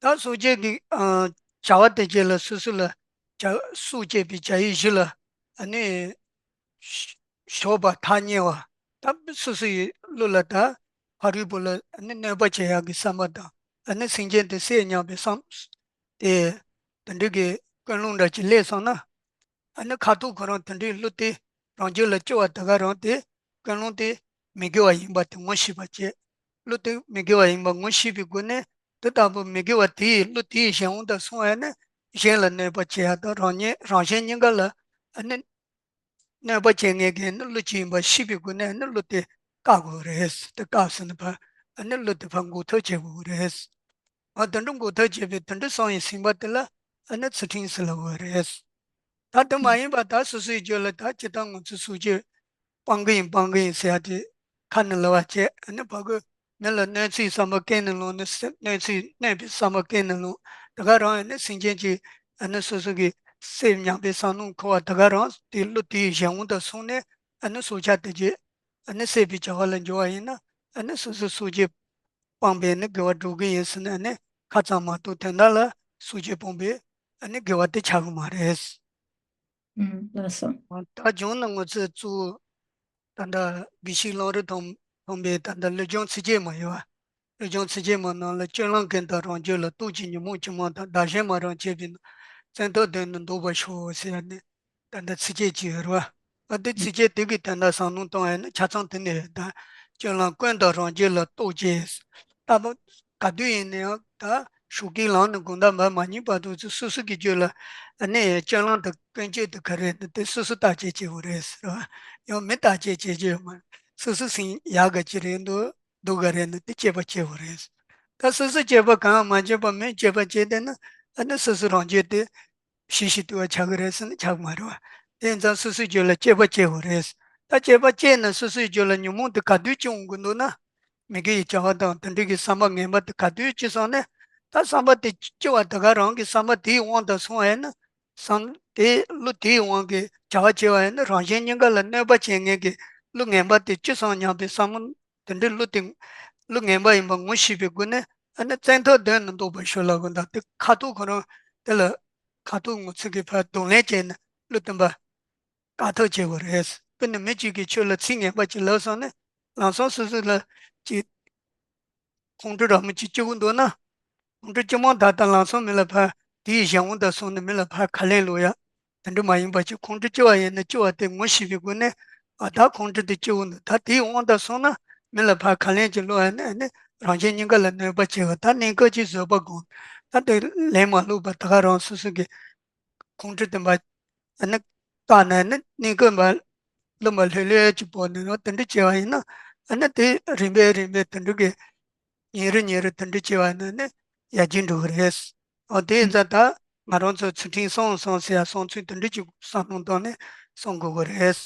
ད་སྲོག་གཅོད་ཀྱི་ཨ་བྱ་བ་དེ་བྱས་ལ་སོ་སོ་ལ་བྱ་སྲོག་བཅད་པའི་བྱ་ཡུལ་བཞི་ལ་ཨ་ནི་ཞོགས་པ་ཐག་ཉེ་བ། ད་སོ་སོ་ཡི་བློ་ལ་ད་ཕ་རོལ་པོ་ལ་ཨ་ནི་གནོད་པ་བྱེད་ཡག་གི་བསམ་པ་དང་། ཨ་ནི་སེམས་ཅན་དེ་བསད་སྙམ་པའི་བསམ་དེ། དེ་འདྲ་གི་ཀུན་སློང་འདྲ་ཅིག་སླེབས་སོང་ན། ཨ་ནི་ཁ་ཐུག་ཁོ་རང་དེ་འདྲའི་བློ་དེ་རང་རྒྱུད་ལ་སྐྱེ་བ་དེ་ག་རང་དེ་ཀུན་སློང་དེ་མི་དགེ་བ་ཡིན་པ་དེ་ངོ་ཤེས་པ་བྱེད། བློ་དེ་མི་དགེ་བ་ཡིན་པ་ངོ་ཤེས་པའི་སྒོ་ནས། དེ་ལྟ་བུ་མི་དགེ་བ་དེའི་བློ་དེའི་གཞན་དབང་དུ་སོང་བ་ནི་གཞན་ལ་གནོད་པ་བྱེད་ཡ་དང་། རང་ཉིད་རང་གཞན་གཉིས་ཀ་ལ་ཨ་ནི་གནོད་པ་བྱེད་མཁན་གྱི་ནི་བློ་གཅིག་ཡིན་པ་ཤེས་པའི་སྒོ་ནས་ནི་བློ་དེ་བཀག་དགོས་རེད། དེ་བཀག་ཟིན་ན་ཕར་ཨ་ནི་བློ་དེ་ཕར་འགོག་ཐབས་བྱེད་དགོས་རེད། ཨ་དེ་འདྲ་འགོག་ཐབས་བྱེད་པའི་དེ་འདྲ་བསམ་ཡས་ཟིན་པ་དེ་ལ་ཨ་ནི་ཚུལ་ཁྲིམས་ཟེར་ལབ་པ་རེད། ད་དེ་མ་ཡིན་པ་ད་སོ་སོའི་རྒྱུད་ལ་ད་ཇི་ལྟར་ང་ཚོས་སྲོག་གཅོད་སྤང་གི་ཡིན་སྤང་གི་ཡིན་ཟེར་ཡ་དེ་ཁ་ནས་ལབ་པ་བྱས། ཨ་ནི་ཕ་གི་མི་ལ་གནོད་འཚེའི་བསམ་པ་ཀུན་ནས་སློང་ནས། གནོད་འཚེ་གནོད་པའི་བསམ་པ་ཀུན་ནས་སློང་། དེ་ག་རང་ཨ་ནི་སེམས་ཅན་གྱི་ཨ་ནི་སོ་སོ་གི་བསད་སྙམ་པའི་བསམ་བློ་འཁོར་བ་དེ་ག་རང་དེ་བློ་དེའི་གཞན་དབང་དུ་སོང་ནས་ཨ་ནི་སྲོག་ཆགས་དེ་རྗེས་ཨ་ནི་བསད་པའི་བྱ་བ་ལ་འགྱུར་བ་ཡིན་ན། ཨ་ནི་སོ་སོ་སྲོག་གཅོད་སྤངས་པས་ནི་དགེ་བ་སྒྲུབ་ཀྱི་ཡིན་ཟེར་ནས་ཨ་ནི་ཁ་ཙམ་མ་གཏོགས་དོན་དག་ལ་སྲོག་གཅོད་སྤངས་པའི་ཨ་ནི་དགེ་བ་དེ་ཆགས་ཀྱི་མ་རེད། ཨུམ། ལགས་སོ། ད་བྱུང་ན་ང་ཚོས་གཙོ་བོ་ད་ལྟ་དགེ་བཤེས་གླང་རི་ཐོན་ཐོན་པའི་ད་ལྟ་ཀླུ་སྦྱོང་ཚིགས་བཅད་མ་ཡོད་པ། ཀླུ་སྦྱོང་ཚིགས་བཅད་མ་ནང་ལ། སྤྱོད་ལམ་ཀུན་ཏུ་རང་རྒྱུད་ལ། སྟོབས་ཀྱིས་ཉོན་མོངས་ཅི་མང་དང་། བདག་གཞན་མ་རུངས་བྱས་པས་ན། བཙན་ཐབས་བདུན་ནི་བཟློག་པར་ཤོག་ཟེར་ནས། ད་ལྟ་ཚིགས་བཅད་ཅིག་ཡོད་རེད་བ། ཨ་དེ་ཚིགས་བཅད་དེ་གི་དོན་དག་བསམ་བློ་གཏོང་ཡ་ནི་ཆ་ཚང་དེ་ནས་ཡོད། ད་སྤྱོད་ལམ་ཀུན་དང་རང་རྒྱུད་ལ་རྟོག་བཅས། ལྟ་བུ་ག་དུས་ཡིན་ན་ཡང་ད་ཞོགས་ཀས་ལངས་ནས་དགོང་དག་མར་མ་ཉལ་བར་དུ་སོ་སོ་གི་རྒྱུད་ལ་ཨ་ནི་སྤྱོད་ལམ་དང་ཀུན་སྤྱོད་དེ་ག་རེ་ཡིན་ན་དེ་སོ་སོ་བརྟག་དཔྱད་བྱེད་དགོས་རེད་ཟེར་བ། ཡང་མི་བརྟག་དཔྱད་བྱེད་རྒྱུ་ཡོད་མ་རེད། སོ་སོ་སེམས་ཡག་ག་ཅི་རེད་འདུག་སྡུག་ག་རེད་ན་དེ་དཔྱད་པ་བྱེད་དགོས་རེད། ད་སོ་སོ་དཔྱད་པ་གང་ཡང་མ་བྱས་པར་མི་དཔྱད་པ་བྱས་བསྡད་ན་ཨ་ནི་སོ་སོ་རང་རྒྱུད་དེ་ཞི་ཞིང་དུལ་བ་ཆགས་ཀྱི་རེད་ཟེར་ན་ཆགས་ཀྱི་མ་རེད་བ། དེ་ཡིན་ཙང་སོ་སོའི་རྒྱུད་ལ་དཔྱད་པ་བྱེད་དགོས་རེད། ད་དཔྱད་པ་བྱས་ན་སོ་སོའི་རྒྱུད་ལ་ཉོན་མོངས་དེ་ག་དུས་སྐྱེ་འོང་གི་འདུག་ན། མི་དགེ་བའི་བྱ་བ་དང་དེ་འདྲ་གི་བསམ་པ་ངན་པ་དེ་ག་དུས་སྐྱེ་སོང་ན། ད་བསམ་པ་དེ་སྐྱེ་བ་དེ་ག་རང་གི་བསམ་པ་དེའི་དབང་དུ་སོང་བ་ཡིན་ན། བསམ་དེ་བློ་དེའི་དབང་གིས་བྱ་བ་བྱས་པ་ཡིན་ན་རང་གཞན་གཉིས་ཀ་ལ་གནོད་པ་བྱེད་མཁན་གྱི་བློ་ངན་པ་དེ་སྐྱེ་སོང་སྙམ་པའི་བསམ་བློ། དེ་འདྲའི་བློ་དེ་བློ་ངན་པ་ཡིན་པ་ངོ་ཤེས་པའི་སྒོ་ནས་ཨ་ནི་བཙན་ཐབས་གདོན་ནི་བཟློག་པར་ཤོག་ལབ་དགོས། ད་དེ་ཁ་ཐུག་ཁོ་རང་དེ་ལ་ཁ་ཐུག་ངོ་ཚ་གི་ཕར་གདོང་ལེན་བྱས་ནས་བློ་སྟོན་པ་བཀག་ཐབས་བྱེད་དགོས་རེད། དཔེར་ན་མི་གཅིག་གིས་ཁྱོད་ལ་ཚིག་ངན་པ་ཅིག་ལབ་སོང་ན་ལམ་སང་སོ་སོ་ལ་ཅིག་ཁོང་ཁྲོ་ར་མོ་ཅིག་སྐྱེ་གི་འདུག་ན། ཁོང་ཁྲོ་སྐྱེ་མ་ཐག་ཏུ་ལམ་སང་མི་ལ་ཕར་དེའི་གཞན་དབང་དུ་སོང་ནས་མི་ལ་ཕར་ཁ་ལན་སློག་ཡ། དེ་འདྲ་མ་ཡིན་པ་ཅིག་ཁོང་ཁྲོ་སྐྱེ་བ་ཡིན་ན་སྐྱེ་བ་དེ་ངོ་ཤེས་པའི་སྒོ་ནས་ཨ་ད་ཁོང་ཁྲོ་དེ་སྐྱེ་འོང་འདུག་ད་དེའི་དབང་དུ་སོང་ན་མི་ལ་ཕར་ཁ་ལན་ཅིག་སློག་ཡ་ནི་ཨ་ནི་རང་གཞན་གཉིས་ཀ་ལ་གནོད་པ་བྱེད་པ། ད་གནས་སྐབས་ཀྱི་བཟོད་པ་སྒོམ། ད་དེ་ལན་མ་སློག་པར་ད་ག་རང་སོ་སོ་གི་ཁོང་ཁྲོ་དེ་མ་ཨ་ནི་བཀག་ནས་ནི་གནས་སྐབས་མ་བློ་མ་ལྷོད་ལྷོད་ཅིག་བོར་ནས་ཡང་དེ་འདྲ་བྱས་པ་ཡིན་ན་ཨ་ནི་དེ་རིམ་པས་རིམ་པས་དེ་འདྲ་གི་ཉིན་རེ་ཉིན་རེ་དེ་འདྲ་བྱས་པ་ཡིན་ན་ནི་ཡར་རྒྱས་འགྲོ་གི་རེད། འོ་དེ་ཡིན་ཙང་ད་ང་རང་ཚོ་ཚུལ་ཁྲིམས་སྲུང་སྲུང་ཟེར་ཡ་སྲུང་ཚུལ་དེ་འདྲ་ཅིག་བསམ་བློ་བཏང་ནས་སྲུང་དགོས་ཀྱི་རེད།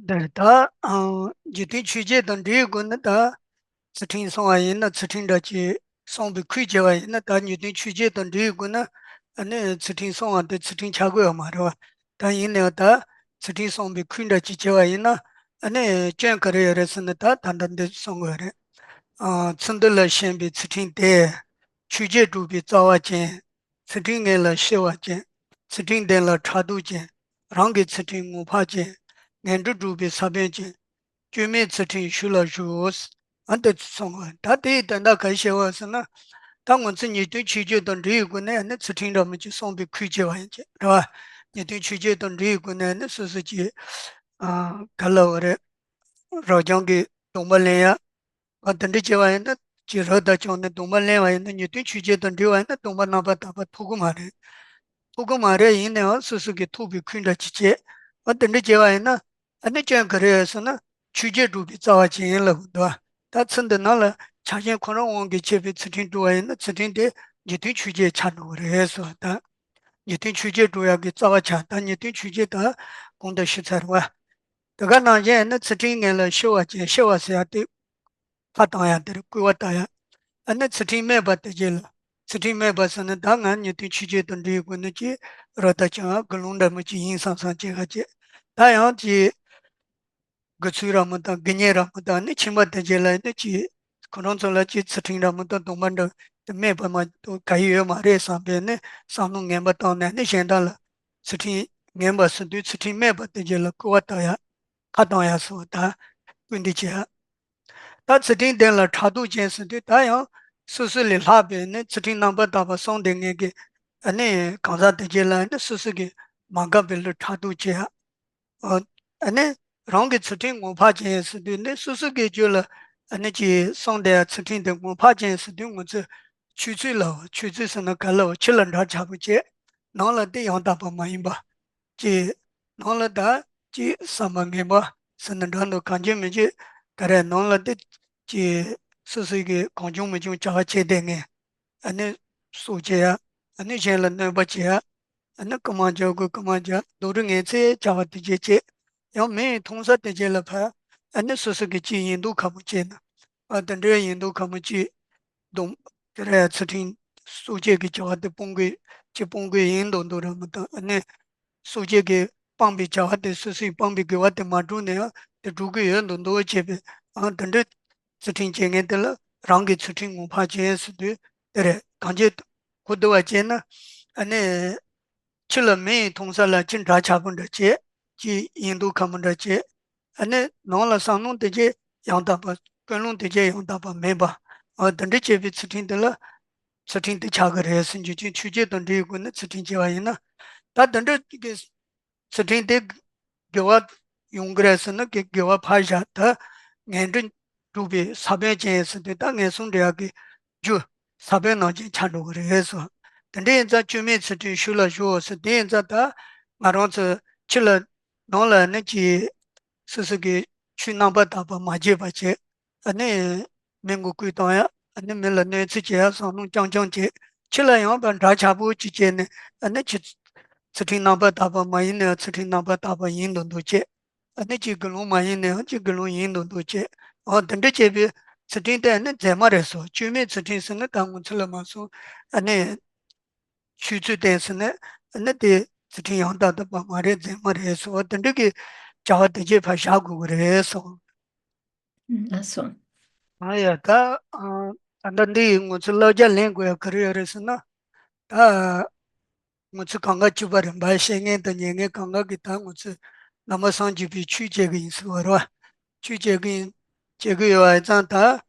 འདིར་ད་ཨང་འཇིག་རྟེན་ཆོས་བརྒྱད་དང་འབྲེལ་བའི་སྒོ་ནས་ད་ཚུལ་ཁྲིམས་སྲུང་བ་ཡིན་ན་ཚུལ་ཁྲིམས་འདྲ་ཅིག་སྲུང་བའི་ཁུལ་བྱས་པ་ཡིན་ན་ད་འཇིག་རྟེན་ཆོས་བརྒྱད་དང་འབྲེལ་བའི་སྒོ་ནས་ཨ་ནི་ཚུལ་ཁྲིམས་སྲུང་བ་དེ་ཚུལ་ཁྲིམས་ཆགས་ཀྱི་ཡོད་མ་རེད་བ། ད་ཡིན་ནའང་ད་ཚུལ་ཁྲིམས་སྲུང་བའི་ཁུལ་འདྲ་ཅིག་བྱས་པ་ཡིན་ན་ཨ་ནི་སྐྱོན་ག་རེ་ཡོད་རེད་ཟེར་ན་ད་ད་ལྟ་འདི་གསུང་དགོས་རེད། ཨང་ཚུལ་འདི་ལ་ཞེན་པའི་ཚུལ་ཁྲིམས་དེ། ཆོས་བརྒྱད་སྒྲུབ་པའི་རྩ་བ་ཅན། ཚུལ་ཁྲིམས་ངན་ལ་སྐྱེ་བ་ཅན། ཚུལ་ཁྲིམས་ལྡན་ལ་ཕྲག་དོག་ཅན། རང་གི་ཚུལ་ཁྲིམས་ངོ་འཕགས་ཅན། ངན་འགྲོར་སྒྲུབ་པའི་ས་བོན་ཅན། སྐྱོན་མེད་ཚུལ་ཁྲིམས་ཞུགས་ལ་ཞུགས། ཨ་འདི་ཚོ་གསུངས་པ་ད་དེའི་དོན་དག་ག་རེ་བཤད་པ་ཟེར་ན། ད་ང་ཚོ་ཉེས་ལྟུང་ཆོས་བརྒྱད་དང་འབྲེལ་བའི་སྒོ་ནས་ཨ་ནི་ཚུལ་ཁྲིམས་འདྲ་མོ་ཅིག་སྲུང་བའི་ཁུལ་བྱས་པ་ཡིན་ཅེས་རེད་བ། ཉེས་ལྟུང་ཆོས་བརྒྱད་དང་འབྲེལ་བའི་སྒོ་ནས་ཨ་ནི་སོ་སོ་ཅིག་ཨ་ག་ལབ་པ་རེད། རབ་འབྱམས་ཀྱི་སྡོམ་པ་ལེན་ཡ། ཨ་དེ་འདྲ་བྱས་པ་ཡིན་ན་ཅིག་རབ་དང་བྱུང་ནས་སྡོམ་པ་ལེན་པ་ཡིན་ན་ཉེས་ལྟུང་ཆོས་བརྒྱད་དང་འབྲེལ་བ་ཡིན་ན་སྡོམ་པ་རྣམ་པར་དག་པ་ཐོབ་ཀྱི་མ་རེད། ཐོབ་ཀྱི་མ་རེད། ཡིན་ནའང་སོ་སོ་གིས་ཐོབ་པའི་ཁུལ་འདྲ་ཅིག་བྱས། ཨ་དེ་འདྲ་བྱས་པ་ཡིན་ན་ཨ་ནི་སྐྱོན་ག་རེ་ཡོད་ཟེར་ན་ཆོས་བརྒྱད་སྒྲུབ་པའི་རྩ་བ་ཅན་ཡིན་ལབ་འདུག་ད་ཚུལ་འདི་ནང་ལ་ཆགས་ཞེན་ཁོ་རང་དབང་གིས་བྱས་པའི་ཚུལ་ཁྲིམས་སྒྲུབ་པ་ཡིན་ན་ཚུལ་ཁྲིམས་དེ་ཉེས་ལྟུང་ཆོས་བརྒྱད་ཆགས་འགྲོ་གི་རེད་ཟེར་བ་དང་། ཉེས་ལྟུང་ཆོས་བརྒྱད་སྒྲུབ་ཡག་གི་རྩ་བ་ཆགས། ད་ཉེས་ལྟུང་ཆོས་བརྒྱད་ད་གོང་དུ་ཞུས་ཚར་བ། དེ་ག་ནང་བཞིན་ཨ་ནི་ཚུལ་ཁྲིམས་ངན་ལ་སྐྱེ་བ་ཅན། སྐྱེ་བ་ཟེར་ཡ་དེ་ཕར་བཏང་ཡ་དེ་རེད། སྐུར་བ་བཏང་ཡ། ཨ་ནི་ཚུལ་ཁྲིམས་སྨད་པ་དེ་བྱས་ལ། ཚུལ་ཁྲིམས་སྨད་པ་ཟེར་ན་ད་ང་ཉེས་ལྟུང་ཆོས་བརྒྱད་དང་འབྲེལ་བའི་སྒོ་ནས་ཅིག་རབ་དང་བྱུང་དགེ་སློང་འདྲ་མོ་ཅིག་ཡིན་བསམ་བསམ་བྱེད་ག་བྱེད། ད་ཡང་ཅིག་དགེ་ཚུལ་ར་མོ་དང་དགེ་བསྙེན་ར་མོ་དང་ནི་ཁྱིམ་པ་དེ་བྱས་ལ་ནི་ཅིག་ཁོ་རང་ཚོ་ལ་ཅིག་ཚུལ་ཁྲིམས་ར་མོ་དང་སྡོམ་པ་འདྲ་དེ་སྨད་པ་མ་གཏོགས་ག་ཡི་ཡོད་མ་རེད་བསམ་པའི་ནི་བསམ་བློ་ངན་པ་བཏང་ནས་ནི་གཞན་དག་ལ་ཚུལ་ཁྲིམས་ངན་པ་ཟེར་དུས་ཚུལ་ཁྲིམས་སྨད་པ་དེ་བྱས་ལ་སྐུར་བ་བཏང་ཡ། ཁ་གཏོང་ཡ་སོགས་དང་སྐུལ་འདེད་བྱེད་ཡ། ད་ཚུལ་ཁྲིམས་ལྡན་ལ་ཕྲག་དོག་ཅན་ཟེར་དུས་ད་ཡང་སོ་སོ་ལས་ལྷག་པའི་ནི་ཚུལ་ཁྲིམས་རྣམ་པར་དག་པ་སྲུང་བསྡད་མཁན་གྱི་ཨ་ནི་གང་ཟག་དེ་གྱད་ལ་ནི་སོ་སོ་གི་མ་འགགས་པའི་བློས་ཕྲག་དོག་བྱེད་ཡ། ཨ་ནི་རང་གི་ཚུལ་ཁྲིམས་ངོ་འཕགས་ཅན་ཟེར་དུས་ནི་སོ་སོ་གི་རྒྱུད་ལ་ཨ་ནི་ཅིག་སྲུང་བསྡད་ཡ་ཚུལ་ཁྲིམས་དེ་ངོ་འཕགས་ཅན་ཟེར་དུས་ང་ཚོས་ཆོས་ཚུལ་ལ་ཆོས་ཚུལ་ཟེར་ན་ག་ལ་བ་ཕྱི་ལ་འདྲ་ཆགས་པོ་བྱེད། ནང་ལ་དེ་ཡང་དག་པ་མ་ཡིན་པ། ཅེས། ནང་ལ་ད་ཅེས་བསམ་པ་ངན་པ་ཟེར་ན་འདྲ་འདུག་གང་བྱུང་མི་བྱུང་ག་རེ་ནང་ལ་དེ་ཅེས་སོ་སོའི་གི་གང་བྱུང་མི་བྱུང་བྱ་བ་བྱས་བསྡད་མཁན། ཨ་ནི་སྲོག་བཅད་ཡ། ཨ་ནི་གཞན་ལ་གནོད་པ་བྱེད་ཡ། ཨ་ནི་རྐུ་མ་རྒྱག་དགོས་རྐུ་མ་རྒྱག་སྡུག་རུས་ངན་ཚད་བྱ་བ་དེ་བྱས་བྱས། ཡང་མི་ཡི་མཐོང་ས་དེ་བྱས་ལ་ཕར་ཨ་ནི་སོ་སོ་གི་ཅིག་ཡིན་མདོག་ཁ་པོ་བྱས་ན། ཨ་དེ་འདྲའི་ཡིན་མདོག་ཁ་པོ་ཅིག་སྡོམ། དེ་ར་ཚུལ་ཁྲིམས་སྲོག་བཅད་ཀྱི་བྱ་བ་དེ་སྤོང་དགོས་ཅི་སྤོང་དགོས་ཡིན་མདོག་མདོག་ར་མི་བཏང་། ཨ་ནི་སྲོག་བཅད་ཀྱི་སྤང་བའི་བྱ་བ་དེ་སོ་སོའི་སྤང་བའི་དགེ་བ་དེ་མ་བསྒྲུབས་ནའང་དེ་སྒྲུབ་ཀྱི་ཡོད་མདོག་མདོག་བྱས་པའི་ཨང་དེ་འདྲའི་ཚུལ་ཁྲིམས་བཅད་མཁན་དེ་ལ་རང་གི་ཚུལ་ཁྲིམས་ངོ་འཕགས་ཅན་ཟེར་དུས་དེ་རེད། གང་བྱེད་གོ་བསྡུར་བ་བྱས་ན་ཨ་ནི། ཕྱི་ལ་མི་ཡི་མཐོང་ས་ལ་ཅི་འདྲ་ཆགས་པོ་འདྲ་བྱེད། ཅི་ཡིན་མདོག་ཁ་པོ་འདྲ་བྱེད། ཨ་ནི་ནང་ལ་བསམ་བློ་དེ་ཅི་ཡང་དག་པ་ཀུན་སློང་དེ་ཅི་ཡང་དག་པ་མེད་པ། འོ་དེ་འདྲ་བྱས་པའི་ཚུལ་ཁྲིམས་དེ་ལ་ཚུལ་ཁྲིམས་དེ་ཆགས་ཀྱི་རེད་ཟེར་འཇུག་ཅིང་ཆོས་བརྒྱད་དང་འབྲེལ་བའི་སྒོ་ནས་ཚུལ་ཁྲིམས་བྱས་པ་ཡིན་ན། ད་ ད་དེ་འདྲ་གི་ཚུལ་ཁྲིམས་དེ་དགེ་བ་ཡོང་གི་རེད་ཟེར་ན་དགེ་དགེ་བ་ཕར་བཞག་ད་ངན་འགྲོ་སྒྲུབ་པའི་ས་བོན་ཅན་ཟེར་དུས་ད་ངན་སོང་འདྲེན་ཡག་གི་རྒྱུ་ས་བོན་ནང་བཞིན་ཆགས་འགྲོ་གི་རེད་ཟེར། དེ་འདྲ་ཡིན་ཙང་སྐྱོན་མེད་ཚུལ་ཁྲིམས་ཤུལ་ལ་ཞོག་ཟེར། དེ་ཡིན་ཙང་ད་ང་རང་ཚོ་ཕྱི་ལ་ནང་ལ་ནི་ཅི་སོ་སོ་གི་ཆོས་རྣམ་པར་དག་པ་མ་བརྗེད་པ་བྱེད། ཨ་ནི་མི་མགོ་སྐོས་གཏོང་ཡ། ཨ་ནི་མི་ལ་གནོད་འཚེ་བྱེད་ཡ། བསམ་བློ་རྐྱང་རྐྱང་བྱེད། ཕྱི་ལ་ཡང་བ་འདྲ་ཆགས་པོ་ཅིག་བྱས་ནས་ཨ་ནི་ཆི་ཚུལ་ཁྲིམས་རྣམ་པར་དག་པ་མ་ཡིན་ནའང་ཚུལ་ཁྲིམས་རྣམ་པར་དག་པ་ཡིན་མདོག་མདོག་བྱེད། ཨ་ནི་ཅིག་དགེ་སློང་མ་ཡིན་ནའང་ཅིག་དགེ་སློང་ཡིན་མདོག་མདོག་བྱེད། འོ་དེ་འདྲ་བྱས་པའི་ཚུལ་ཁྲིམས་དེ་ཨ་ནི་རྫས་མ་རེད་ཟེར། སྐྱོན་མེད་ཚུལ་ཁྲིམས་ཟེར་ན་ད་ངོ་ཚ་ལ་མ་སོང་། ཨ་ནི་ཆོས་ཚུལ་བསྟན་ཟེར་ན་ཨ་ནི་དེ་ཚུལ་ཁྲིམས་ཡང་དག་ཏུ་བབ་མ་རེད། རྫས་མ་རེད་ཟེར། འོ་དེ་འདྲ་གི་བྱ་བ་དེ་རྗེས་ཕར་བཞག་དགོས་ཀྱི་རེད་ཟེར། ལགས་སོ། ཨ་ཡ་ད་ཨ་ད་ལྟ་འདི་ཡི་ང་ཚོ་བསླབ་བྱ་ལེན་དགོས་ཡ་ག་རེ་ཡོད་རེད་ཟེར་ན། ད་ང་ཚོ་གང་ག་གཅིག་པ་རེད། འབའ་བཤད་མཁན་དང་ཉན་མཁན་གང་ག་གིས་ད་ང་ཚོ་བླ་མ་སངས་རྒྱས་པའི་ཆོས་བྱེད་ཀྱི་ཡིན་ཟེར་བ་རེད་བ། ཆོས་བྱེད་ཀྱི་ཡིན་བྱེད་ཀྱི་ཡོད་པ་ཡིན་ཙང་ད་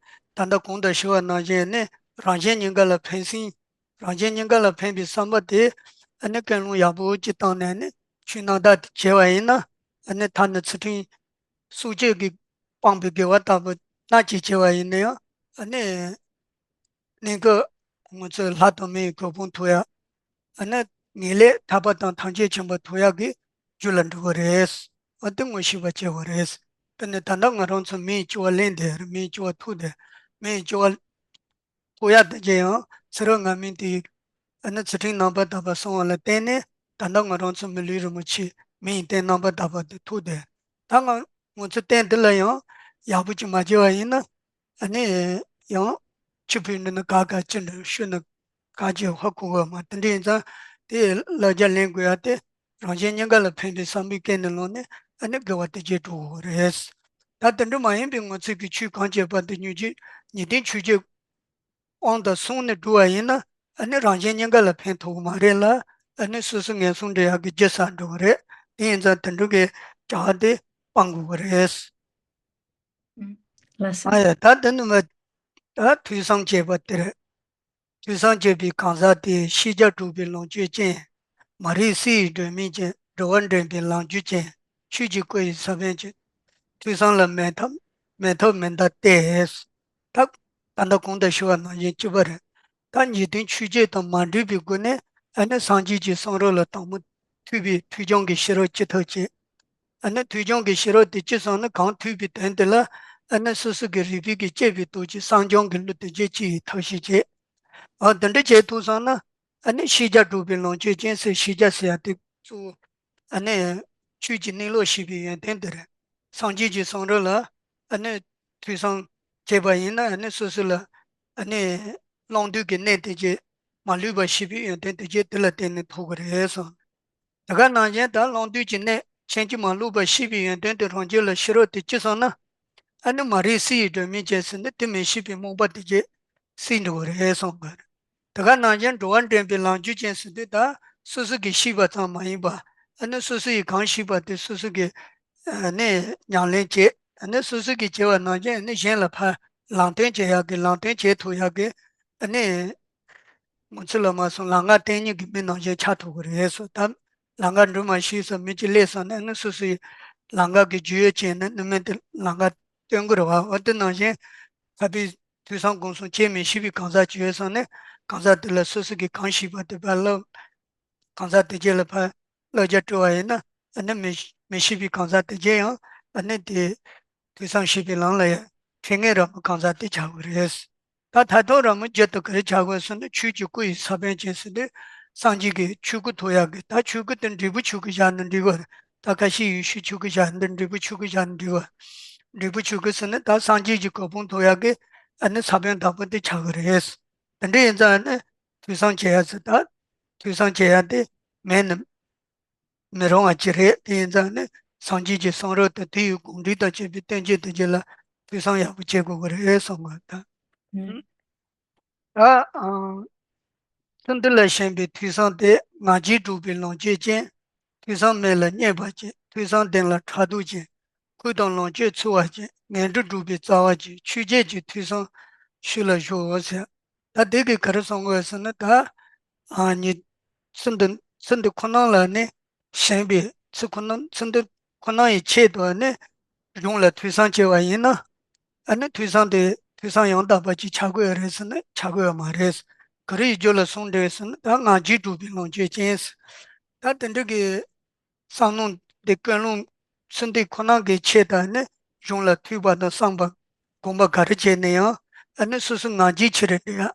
ད་ལྟ་གོང་དུ་ཞུ་བ་ནང་བཞིན་ནི་རང་གཞན་གཉིས་ཀ་ལ་ཕན་སེམས། རང་གཞན་གཉིས་ཀ་ལ་ཕན་པའི་བསམ་པ་དེ་ཨ་ནི་ཀུན་སློང་ཡག་པོ་ཅིག་བཏང་ནས་ནི་ཆོས་རྣམ་དག་དེ་བྱས་པ་ཡིན་ན་ཨ་ནི་ཐ་ན་ཚུལ་ཁྲིམས་སྲོག་གཅོད་ཀྱི་སྤངས་པའི་དགེ་བ་ལྟ་བུ་སྣ་གཅིག་བྱས་པ་ཡིན་ན་ཡང་ཨ་ནི་གནས་སྐབས་ང་ཚོས་ལྷ་དང་མིའི་གོ་འཕང་ཐོབ་ཡ། ཨ་ནི་ངེས་ལེགས་ཐར་པ་དང་ཐམས་ཅད་མཁྱེན་པ་ཐོབ་ཡག་གི་རྒྱུ་ལ་འགྲོ་གི་རེད། ཨ་དེ་ངོ་ཤེས་པ་བྱེད་དགོས་རེད། དེ་ནི་ད་ལྟ་ང་རང་ཚོ་མིའི་སྐྱེ་བ་ལེན་བསྡད་རེད། མིའི་སྐྱེ་བ་ཐོབ་བསྡད། མིའི་སྐྱེ་བ་ཐོབ་ཡ་དེ་གྱད་ཡང་ཚེ་རབས་སྔ་མའི་དེ་ཨ་ནི་ཚུལ་ཁྲིམས་རྣམ་པར་དག་པ་སྲུང་བ་ལ་བརྟེན་ནས་ད་ལྟ་ང་རང་ཚོ་མི་ལུས་རིན་པོ་ཆེ་མིའི་རྟེན་རྣམ་པར་དག་པ་དེ་ཐོབ་བསྡད། ད་ང་ང་ཚོ་རྟེན་འདི་ལ་ཡང་ཡག་པོ་ཅིག་མ་བྱས་པ་ཡིན་ན་ཨ་ནི་ཡང་ཆུ་ཕུལ་འདི་ནི་ག་ག་ཅི་འདྲ་ཤོད་ན་ག་ཅི་ཧ་གོ་གི་མ། དེ་འདྲ་ཡིན་ཙང་དེ་བསླབ་བྱ་ལེན་དགོས་ཡ་དེ་རང་གཞན་གཉིས་ཀ་ལ་ཕན་པའི་བསམ་པའི་སྐད་ནས་ལོག་ནས་ཨ་ནི་དགེ་བ་དེ་བྱེད་འགྲོ་དགོས་རེད། ད་དེ་འདྲ་མ་ཡིན་པའི་ང་ཚོས་ཀྱི་ཆོས་གང་བྱེད་པ་དེ་ཉོན་ཆོས་ཉེས་ལྟུང་ཆོས་བརྒྱད་དབང་དུ་སོང་ནས་འགྲོ་བ་ཡིན་ན་ཨ་ནི་རང་གཞན་གཉིས་ཀ་ལ་ཕན་ཐོགས་ཀྱི་མ་རེད་ལ། ཨ་ནི་སོ་སོ་ངན་སོང་འདྲེན་ཡག་གི་རྒྱུ་ས་འགྲོ་གི་རེད། དེ་ཡིན་ཙང་དེ་འདྲ་གི་བྱ་བ་དེ་སྤང་དགོས་ཀྱི་རེད། ལགས་སོ། ཨ་ཡ་ད་དེ་ནི་མ་ད་ཐོས་བསམ་བྱས་པ་དེ་རེད། ཐོས་བསམ་བྱས་པའི་གང་ཟག་དེ་ཤེས་བྱ་གྲུབ་པའི་ལོངས་སྤྱོད་ཅན། མ་རིག་བསིལ་བའི་སྒྲོན་མེ་ཅན། འགྲོ་བ་འདྲེན་པའི་ལམ་རྒྱུས་ཅན། ཆོས་ཀྱི་སྐུ་ཡི་ས་བོན་ཅན། ཐོས་བསམ་ལ་མེད་ཐབས་མེད་ཐབས་མེད་མཐའ་སྟེ། ད་ད་ལྟ་གོང་དུ་ཞུ་བ་ནང་བཞིན་གཅིག་པ་རེད། ད་ཉེས་ལྟུང་ཆོས་བརྒྱད་དང་མ་འདྲེས་པའི་སྒོ་ནས་ཨ་ནི་སངས་རྒྱས་ཀྱི་གསུང་རབ་ལ་དང་པོ་ཐོས་པའི་ཐོས་བྱུང་གི་ཤེས་རབ་ཅི་ཐུབ་བྱེད། ཨ་ནི་ཐོས་བྱུང་གི་ཤེས་རབ་དེ་ཅི་སོང་ན་གང་ཐོས་པའི་དོན་དེ་ལ་ཨ་ནི་སོ་སོ་གི་རིག་པའི་གི་དཔྱད་པའི་སྟོབས་ཀྱིས་བསམ་བྱུང་གི་བློ་དེ་རྗེས་ཅི་ཡི་ཐབས་ཤེས་བྱེད། ཨ་འདི་འདྲ་བྱེད་ཐུབ་སོང་ན་ཨ་ནི་ཤེས་བྱ་གྲུབ་པའི་ལོངས་སྤྱོད་ཅན་ཟེར། ཤེས་བྱ་ཟེར་ཡ་དེ་གཙོ་བོ་ཨ་ནི་ཆོས་ཀྱི་གནས་ལུགས་ཤེས་པའི་ཡོན་ཏན་དེ་རེད། སངས་རྒྱས་ཀྱི་གསུང་རབ་ལ་ཨ་ནི་ཐོས་བསམ་བྱས་པ་ཡིན་ན་ཨ་ནི་སོ་སོ་ལ་ཨ་ནི་བླང་དོར་གྱི་གནས་དེ་རྗེས་མ་ལུས་པ་ཤེས་པའི་ཡོན་ཏན་དེ་རྗེས་དེ་ལ་བརྟེན་ནས་ཐོབ་ཀྱི་རེད་གསུངས། དེ་ག་ནང་བཞིན་ད་བླང་དོར་གྱི་གནས་ཕྱིན་ཅི་མ་ལོག་པ་ཤེས་པའི་ཡོན་ཏན་དེ་རང་རྒྱུད་ལ་ཤེས་རབ་དེ་སྐྱེས་སོང་ན། ཨ་ནི་མ་རིག་བསིལ་བའི་སྒྲོན་མེ་ཅན་ཟེར་ནི་དེ་མི་ཤེས་པའི་རྨོངས་པ་དེ་རྗེས་བསིལ་འགྲོ་གི་རེད་གསུངས་པ་རེད། དེ་ག་ནང་བཞིན་འགྲོ་བ་འདྲེན་པའི་ལམ་རྒྱུས་ཅན་ཟེར་དུས་ད་སོ་སོ་གིས་ཤེས་པ་ཙམ་མ་ཡིན་པ་ཨ་ནི་སོ་སོ་ཡིས་གང་ཤེས་པ་དེ་སོ་སོ་གིས་ཨ་ནི་ཉམས་ལེན་བྱེད། ཨ་ནི་སོ་སོ་གིས་བྱས་པ་ནང་བཞིན་ཨ་ནི་གཞན་ལ་ཕར་ལམ་སྟོན་བྱེད་ཡག་གི་ལམ་སྟོན་བྱེད་ཐུབ་ཡག་གི་ཨ་ནི། ང་ཚོ་ལ་མ་སོང་ལམ་ཁ་སྟོན་མཁན་གྱི་མི་ནང་བཞིན་ཆགས་ཐུབ་ཀྱི་རེད་གསུངས། ད་ལམ་ཁ་འགྲོ་མ་ཤེས་སོང་མི་གཅིག་སླེབས་སོང་ན་ནི་སོ་སོའི་ལམ་ཁ་གི་རྒྱུས་ཡོད་ཅན་ནི་ནི་མི་དེ་ལམ་ཁ་སྟོན་དགོས་རེད་བ། འོ་དེ་ནང་བཞིན་ཁ་པའི་ཐོས་བསམ་སྒོམ་གསུམ་བྱེད་མི་ཤེས་པའི་གང་ཟག་ཅིག་ཡོད་སོང་ནས་གང་ཟག་དེ་ལ་སོ་སོ་གིས་གང་ཤེས་པ་དེ་ཕར་བསླབ། གང་ཟག་དེ་རྗེས་ལ་ཕར་བསླབ་བྱ་སྤྲོད་པ་ཡིན་ན་ཨ་ནི་མི་མི་ཤེས་པའི་གང་ཟག་དེ་རྗེས་ཡང་ཨ་ནི་དེ་ཐོས་བསམ་བྱེད་པའི་ལམ་ལ་ཡང་ཁྲིད་མཁན་ར་མོ་གང་ཟག་དེ་ཆགས་ཀྱི་རེད། ད་ད་དུང་ར་མོ་རྒྱུད་དུ་ག་རེ་ཆགས་དགོས་ཟེར་ན་ཆོས་ཀྱི་སྐུ་ཡི་ས་བོན་ཅན་ཟེར་དུས་སངས་རྒྱས་ཀྱི་ཆོས་སྐུ་ཐོབ་ཡག་གི། ད་ཆོས་སྐུ་དེ་འབྲས་བུ་ཆོས་སྐུ་བཞག་ན་འགྲིག་གི་རེད། ད་ཁ་ཤས་ཡེ་ཤུའི་ཆོས་སྐུ་བཞག་ན་འབྲས་བུ་ཆོས་སྐུ་བཞག་ན་འགྲིག་གི་རེད། འབྲས་བུ་ཆོས་སྐུ་ཟེར་ན་ད་སངས་རྒྱས་ཀྱི་གོ་འཕང་ཐོབ་ཡག་གི་ཨ་ནི་ས་བོན་བདག་པོ་དེ་ཆགས་ཀྱི་རེད། དེ་འདྲ་ཡིན་ཙང་ཨ་ནི་ཐོས་བསམ་བྱེད་ཡག་ཟེར། ད་ཐོས་བསམ་བྱེད་ཡག་དེ་མེད་ན་མི་རུང་བ་ཅིག་རེད། དེ་ཡིན་ཙང་ནི་སངས་རྒྱས་ཀྱི་གསུང་རབ་དང་དེ་ཡི་དགོངས་འགྲེལ་དང་བཅས་པའི་བསྟན་བཅོས་དེ་རྗེས་ལ་ཐོས་བསམ་ཡག་པོ་བྱེད་དགོས་ཀྱི་རེད་གསུང་གི་ད། ཨུམ། ད་ཨང་། ཚུལ་འདི་ལ་ཞེན་པའི་ཐོས་བསམ་སྟེ། ང་རྒྱལ་སྒྲོགས་པའི་ལོངས་སྤྱོད་ཅན། ཐོས་བསམ་མེད་ལ་བརྙས་པ་ཅན། ཐོས་བསམ་ལྡན་ལ་ཕྲག་དོག་ཅན། ཁུར་དང་ལོངས་སྤྱོད་འཚོལ་བ་ཅན། ངན་འགྲོ་སྒྲུབ་པའི་རྩ་བ་ཅན། ཆོས་བརྒྱད་ཀྱི་ཐོས་བསམ་ཤུལ་ལ་ཞོག་ཟེར། ད་དེ་གིས་ག་རེ་གསུང་དགོས་ཟེར་ན་ད། ཨ་ནི། ཚུལ་འདི་ ཚུལ་འདི་ཁོ་ན་ལ་ནི་ཞེན་པའི་ཚུལ་ཁོ་ན་ཚུལ་འདི་ཁོ་ན་ཡི་ཆེད་དུ་ནི་གཞུང་ལ་ཐོས་བསམ་བྱས་པ་ཡིན་ན། ཨ་ནི་ཐོས་བསམ་དེ་ཐོས་བསམ་ཡང་དག་པ་ཅིག་ཆགས་དགོས་རེད་ཟེར་ན་ཆགས་དགོས་པ་མ་རེད། ག་རེ་ཡི་རྒྱུ་ལ་སོང་འདྲ་ཟེར་ན་ད་ང་རྒྱལ་དྲུག་པའི་ལོངས་སྤྱོད་ཅན། ད་དེ་འདྲ་གི་བསམ་མནོ་འདི་ཀུན་སློང་ཚུལ་འདི་ཁོ་ན་གི་ཆེད་དུ་ནི་གཞུང་ལ་ཐོས་པ་དང་བསམ་པ་སྒོམ་པ་ག་རེ་བྱས་ན་ཡང་ཨ་ནི་སོ་སོ་ང་རྒྱལ་ཆེ་རེད་འདྲ་ཡ།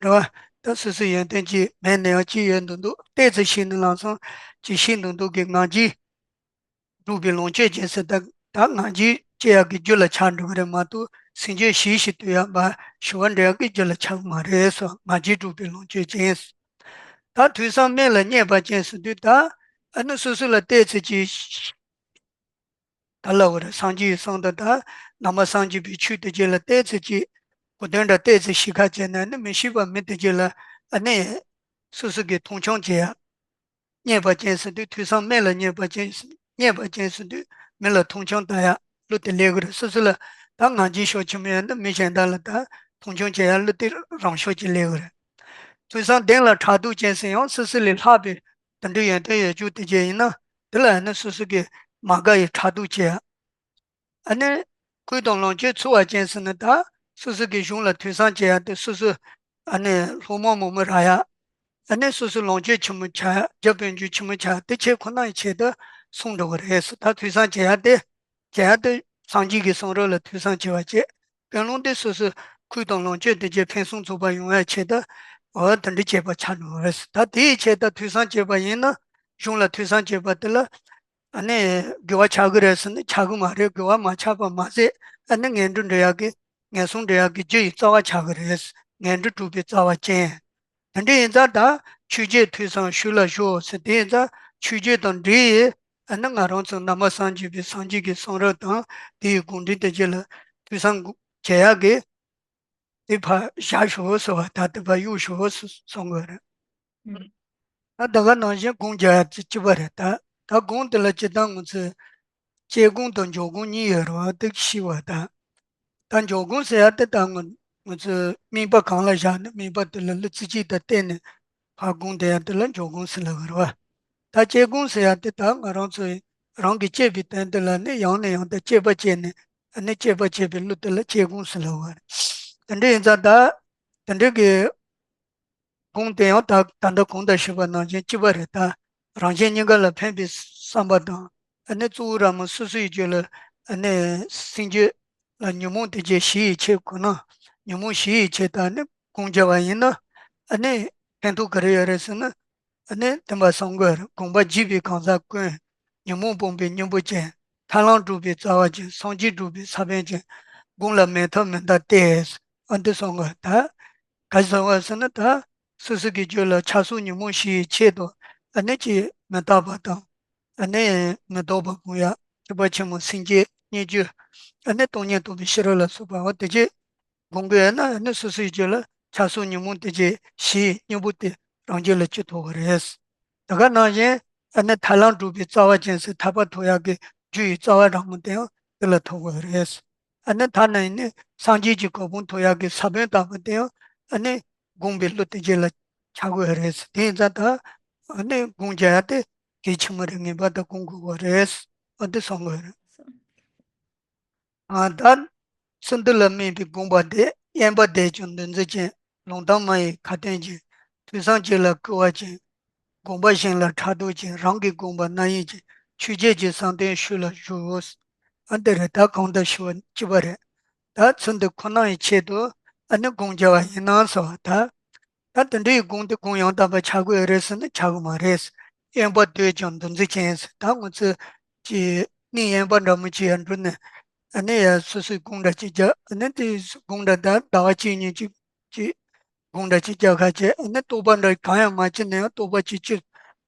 རེད་བ། ད་སོ་སོའི་ཡོན་ཏན་ཅིག་མེད་ན་ཡང་ཅིག་ཡོད་འདུག་འདུག་ཏོག་ཙམ་ཤེས་ནས་ལམ་སང་ཅིག་ཤེས་འདུག་འདུག་གི་ང་རྒྱལ་དྲུག་པའི་ལོངས་སྤྱོད་ཅན་ཟེར་ད་ད་ང་རྒྱལ་སྐྱེ་ཡག་གི་རྒྱུ་ལ་ཆགས་འགྲོ་གི་རེད་མ་གཏོགས་སེམས་རྒྱུད་ཞི་ཞིང་དུལ་ཡག་པ་ཞི་བ་འདྲ་ཡག་གི་རྒྱུ་ལ་ཆགས་མ་རེད་སོ། ང་རྒྱལ་དྲུག་པའི་ལོངས་སྤྱོད་ཅན། ད་ཐོས་བསམ་དམན་ལ་བསྙད་པ་ཅན་ཟེར་དུས་ད་ཨ་ནི་སོ་སོ་ལ་ཏོག་ཙམ་ཅིག་ད་ལབ་པ་རེད། སངས་རྒྱས་ཀྱི་གསུང་དང་ད་ནང་པ་སངས་རྒྱས་པའི་ཆོས་དེ་རྗེས་ལ་ཏོག་ཙམ་ཅིག་གོ་དོན་འདྲ་ཏོག་ཙམ་ཞིབ་ཁ་བྱས་ན་ནི་མི་ཤེས་པ་མི་དེ་རྗེས་ལ་ཨ་ནི་སོ་སོ་གི་མཐོང་ཆུང་བྱེད་ཡ། བསྙད་པ་ཅན་ཟེར་དུས་ཐོས་བསམ་དམན་ལ་བསྙད་པ་ཅན་བསྙད་པ་ཅན་ཟེར་དུས་མི་ལ་མཐོང་ཆུང་ལྟ་ཡ་བློ་དེ་སླེབས་ཀྱི་རེད། སོ་སོ་ལ་ད་ང་རྒྱལ་ཤུགས་ཆེན་པོ་ཡོད་ན་མི་གཞན་དག་ལ་ད་མཐོང་ཆུང་བྱེད་ཡ་བློ་དེ་རང་ཤུགས་ཀྱིས་སླེབས་ཀྱི་རེད། ཐོས་བསམ་ལྡན་ལ་ཕྲག་དོག་ཅན་ཟེར་ཡང་སོ་སོ་ལས་ལྷག་པའི་དེ་འདྲའི་ཡོན་ཏན་ཡོད་རྒྱུ་དེ་ཅན་ཡིན་ན་དེ་ལ་ཡང་ན་སོ་སོ་གི་མ་དགའ་ཡི་ཕྲག་དོག་བྱེད་ཡ། ཨ་ནི་གུས་དང་ལོངས་སྤྱོད་ཚོར་བ་ཅན་ཟེར་ན་ད་སོ་སོ་གི་གཞུང་ལ་ཐོས་བསམ་བྱེད་ཡ་དེ་སོ་སོ་ཨ་ནི་སློབ་མ་མང་པོ་རག་ཡ། ཨ་ནི་སོ་སོ་ལོངས་སྤྱོད་ཆེན་མོ་ཆགས་ཡ་རྒྱ་དཔལ་འབྱོར་ཆེན་མོ་ཆགས་དེ་ཆེད་ཁོ་ན་ཡི་ཆེད་དུ་གསུངས་འགྲོ་གི་རེད་ཟེར། ད་ཐོས་བསམ་བྱེད་ཡ་དེ་བྱེད་ཡ་དེ་སངས་རྒྱས་ཀྱི་གསུང་རབ་ལ་ཐོས་བསམ་བྱེད་པ་བྱེད། ཀུན་སློང་དེ་སོ་སོ་གུས་དང་ལོངས་སྤྱོད་དེ་རྗེས་ཕུན་སུམ་ཚོགས་པ་ཡོང་བའི་ཆེད་དུ་འོ་དེ་འདྲ་བྱེད་པ་ཆགས་འགྲོ་བ་རེད། ད་དེའི་ཆེད་དུ་ཐོས་བསམ་བྱེད་པ་ཡིན་ན་གཞུང་ལ་ཐོས་བསམ་བྱེད་པ་དེ་ལ་ཨ་ནི་དགེ་བ་ཆགས་ཀྱི་རེད་ཟེར་ན་ཆགས་ཀྱི་མ་རེད། དགེ་བ་མ་ཆགས་པ་མ་ཟད་ཨ་ནི་ངན་འགྲོ་འདྲེན་ཡག་གི་ངན་སོང་འདྲེན་ཡག་གི་རྒྱུ་ཡི་རྩ་བ་ཆགས་ཀྱི་རེད། ངན་འགྲོ་སྒྲུབ་པའི་རྩ་བ་ཅན། དེ་འདྲ་ཡིན་ཙང་ད་ཆོས་བརྒྱད་ཐོས་བསམ་ཤུལ་ལ་ཞོག་ཟེར། དེ་ཡིན་ཙང་ཆོས་བརྒྱད་དང་འབྲེལ་ཡི་ཨ་ནི་ང་རང་ཚོ་ནང་པ་སངས་རྒྱས་པའི་སངས་རྒྱས་ཀྱི་གསུང་རབ་དང་དེ་ཡི་དགོངས་འགྲེལ་དེ་རྗེས་ལ་ཐོས་བསམ་བྱེད་ཡག་གི་དེ་ཕར་བཞག་ཞོག་ཟེར་བ་ད་དེ་ཕར་གཡུག་ཞོག་ཟེར་གསུང་དགོས་རེད། ད་ད་ག་ནང་བཞིན་སྒོམ་རྒྱག་ཡ་དེ་གཅིག་པ་རེད། ད་ད་སྒོམ་དེ་ལ་སྤྱིར་བཏང་ང་ཚོས་བཅས་སྒོམ་དང་འཇུག་སྒོམ་གཉིས་ཡོད་རེད་བ། དེ་ཤེས་པ་ད། ད་འཇུག་སྒོམ་ཟེར་ཡ་དེ་ད་ང་ང་ཚོས་དམིགས་པ་གང་ལ་བཞག་ནས་དམིགས་པ་དེ་ལ་ལུས་རྩེ་གཅིག་དང་བརྟེན་ནས་ཕར་སྒོམ་བསྡད་ཡ་དེ་ལ་འཇུག་སྒོམ་ཟེར་ལབ་ཀྱི་རེད་བ། ད་བཅས་སྒོམ་ཟེར་ཡ་དེ་ད་ང་རང་ཚོས་རང་གིས་དཔྱད་པའི་དོན་དེ་ལ་ནི་ཡང་ནས་ཡང་དུ་དཔྱད་པ་བྱས་ནས་ཨ་ནི་དཔྱད་པ་བྱས་པའི་བློ་དེ་ལ་བཅས་སྒོམ་ཟེར་ལབ་ཀྱི་རེད། དེ་འདྲ་ཡིན་ཙང་ད་དེ་འདྲ་གི་སྒོམ་དེ་ཡང་ད་ད་ལྟ་གོང་དུ་ཞུས་པ་ནང་བཞིན་གཅིག་པ་རེད། ད་རང་གཞན་གཉིས་ཀ་ལ་ཕན་པའི་བསམ་པ་དང་ཨ་ནི་གཙོ་བོ་རང་མོས་སོ་སོའི་རྒྱུད་ལ་ཨ་ནི་སེམས་རྒྱུད་ལ་ཉོན་མོངས་དེ་ཅན་ཞི་ཡི་ཆེད་དགོས་ན་ཉོན་མོངས་ཞི་ཡི་ཆེད་དུ་ཨ་ནི་སྒོམ་རྒྱག་པ་ཡིན་ན་ཨ་ནི་ཕན་ཐོགས་ག་རེ་ཡོད་རེད་ཟེར་ན། ཨ་ནི་དེ་མ་སོང་གི་རེད། སྒོམ་པ་བགྱིས་པའི་གང་ཟག་ཀུན། ཉོན་མོངས་སྤོང་བའི་སྙིང་པོ་ཅན། ཐར་ལམ་སྒྲུབ་པའི་རྩ་བ་ཅན། སངས་རྒྱས་སྒྲུབ་པའི་ས་བོན་ཅན། སྒོམ་ལ་མེད་ཐབས་མི་འདའ་སྟེ། ཨ་འདི་སོང་གི་ད། ག་རེ་སོང་གི་ཟེར་ན་ད། སོ་སོ་གི་རྒྱུད་ལ་ཆགས་སོགས་ཉོན་མོངས་ཞི་ཡི་ཆེད་དུ་ཨ་ནི་ཅིག་མི་རྟག་པ་དང་། ཨ་ནི་མི་ལྡོག་པ་སྒོམ་ཡ། ཐེག་པ་ཆེན་པོ་སེམས་བསྐྱེད་སྙིང་རྗེ། ཨ་ནི་སྟོང་ཉིད་རྟོགས་པའི་ཤེས་རབ་ལ་སོགས་པ་འོ་དེ་ཅིག་སྒོམ་དགོས་ན་ནི་སོ་སོའི་རྒྱུད་ལ་ཆགས་སོགས་ཉོན་མོངས་དེ་ཅིག་ཞི་སྙིང་པོ་དེ་རང་རྒྱུད་ལ་སྐྱེ་ཐུབ་པ་རེད། ད་ག་ནང་བཞིན་ཨ་ནི་ཐར་ལམ་སྒྲུབ་པའི་རྩ་བ་ཅན་ཟེར་ཐར་པ་ཐོབ་ཡག་གི་རྒྱུ་ཡི་རྩ་བ་རང་མོ་དེ་ཡང་དེ་ལ་ཐུབ་པ་རེད། ཨ་ནི་ཐ་ན་ཡིན་ནི་སངས་རྒྱས་ཀྱི་གོ་འཕང་ཐོབ་ཡག་གི་ས་བོན་ལྟ་བུ་དེ་ཡང་ཨ་ནི་སྒོམ་པའི་བློ་དེ་རྒྱུད་ལ་ཆགས་དགོས་རེད། དེ་ཡིན་ཙང་ད་ཨ་ནི་སྒོམ་རྒྱག་ཡ་དེ་གལ་ཆེན་པོ་རེད། ངེས་པར་དུ་སྒོམ་དགོས་པ་རེད། ཨ་འདི་སོང་གི་རེད། ཨ་ད། ཚུལ་འདི་ལ་དམིགས་པའི་སྒོམ་པ་དེ་དབེན་པ་དེས་ཀྱང་འདུ་འཛི་ཅན། ལུང་དང་མ་ཡིན་ཁ་ཏོན་ཅན། ཐོས་བསམ་བྱེད་ལ་སྐུལ་བ་ཅན། སྒོམ་པ་གཞན་ལ་ཕྲག་དོག་ཅན། རང་གི་སྒོམ་པ་རྣམ་གཡེང་ཅན། ཆོས་བརྒྱད་ཀྱི་བསམ་གཏན་ཤུལ་ལ་བཞུགས། ཨ་འདི་རེད། ད་གོང་དུ་ཞུ་བ་གཅིག་པ་རེད། ད་ཚུལ་འདི་ཁོ་ན་ཡི་ཆེད་དུ་ཨ་ནི་སྒོམ་རྒྱག་པ་ཡིན་ན་ཟེར་བ་ད། ད་དེ་འདྲའི་སྒོམ་དེ་སྒོམ་ཡང་དག་པར་ཆགས་དགོས་རེད་ཟེར་ན་ཆགས་ཀྱི་མ་རེད། དབེན་པ་དེས་ཀྱང་འདུ་འཛི་ཅན་ཟེར། ད་ང་ཚོས་ཀྱི་གནས་དབེན་པ་འདྲ་མོ་ཅིག་ཡར་འགྲོ་ནས་ཨ་ནི་ཡར་སོ་སོའི་སྒོམ་འདྲ་ཅིག་རྒྱག་ཨ་ནི་དེ་སྒོམ་འདྲ་ད་ཟླ་བ་གཅིག་གཉིས་ཅིག་ཅིག་སྒོམ་འདྲ་ཅིག་རྒྱག་ཁ་བྱས་ཨ་ནི་རྟོགས་པ་འདྲ་གང་ཡང་མ་སྐྱེས་ན་ཡང་རྟོགས་པ་ཅིག་སྐྱེ་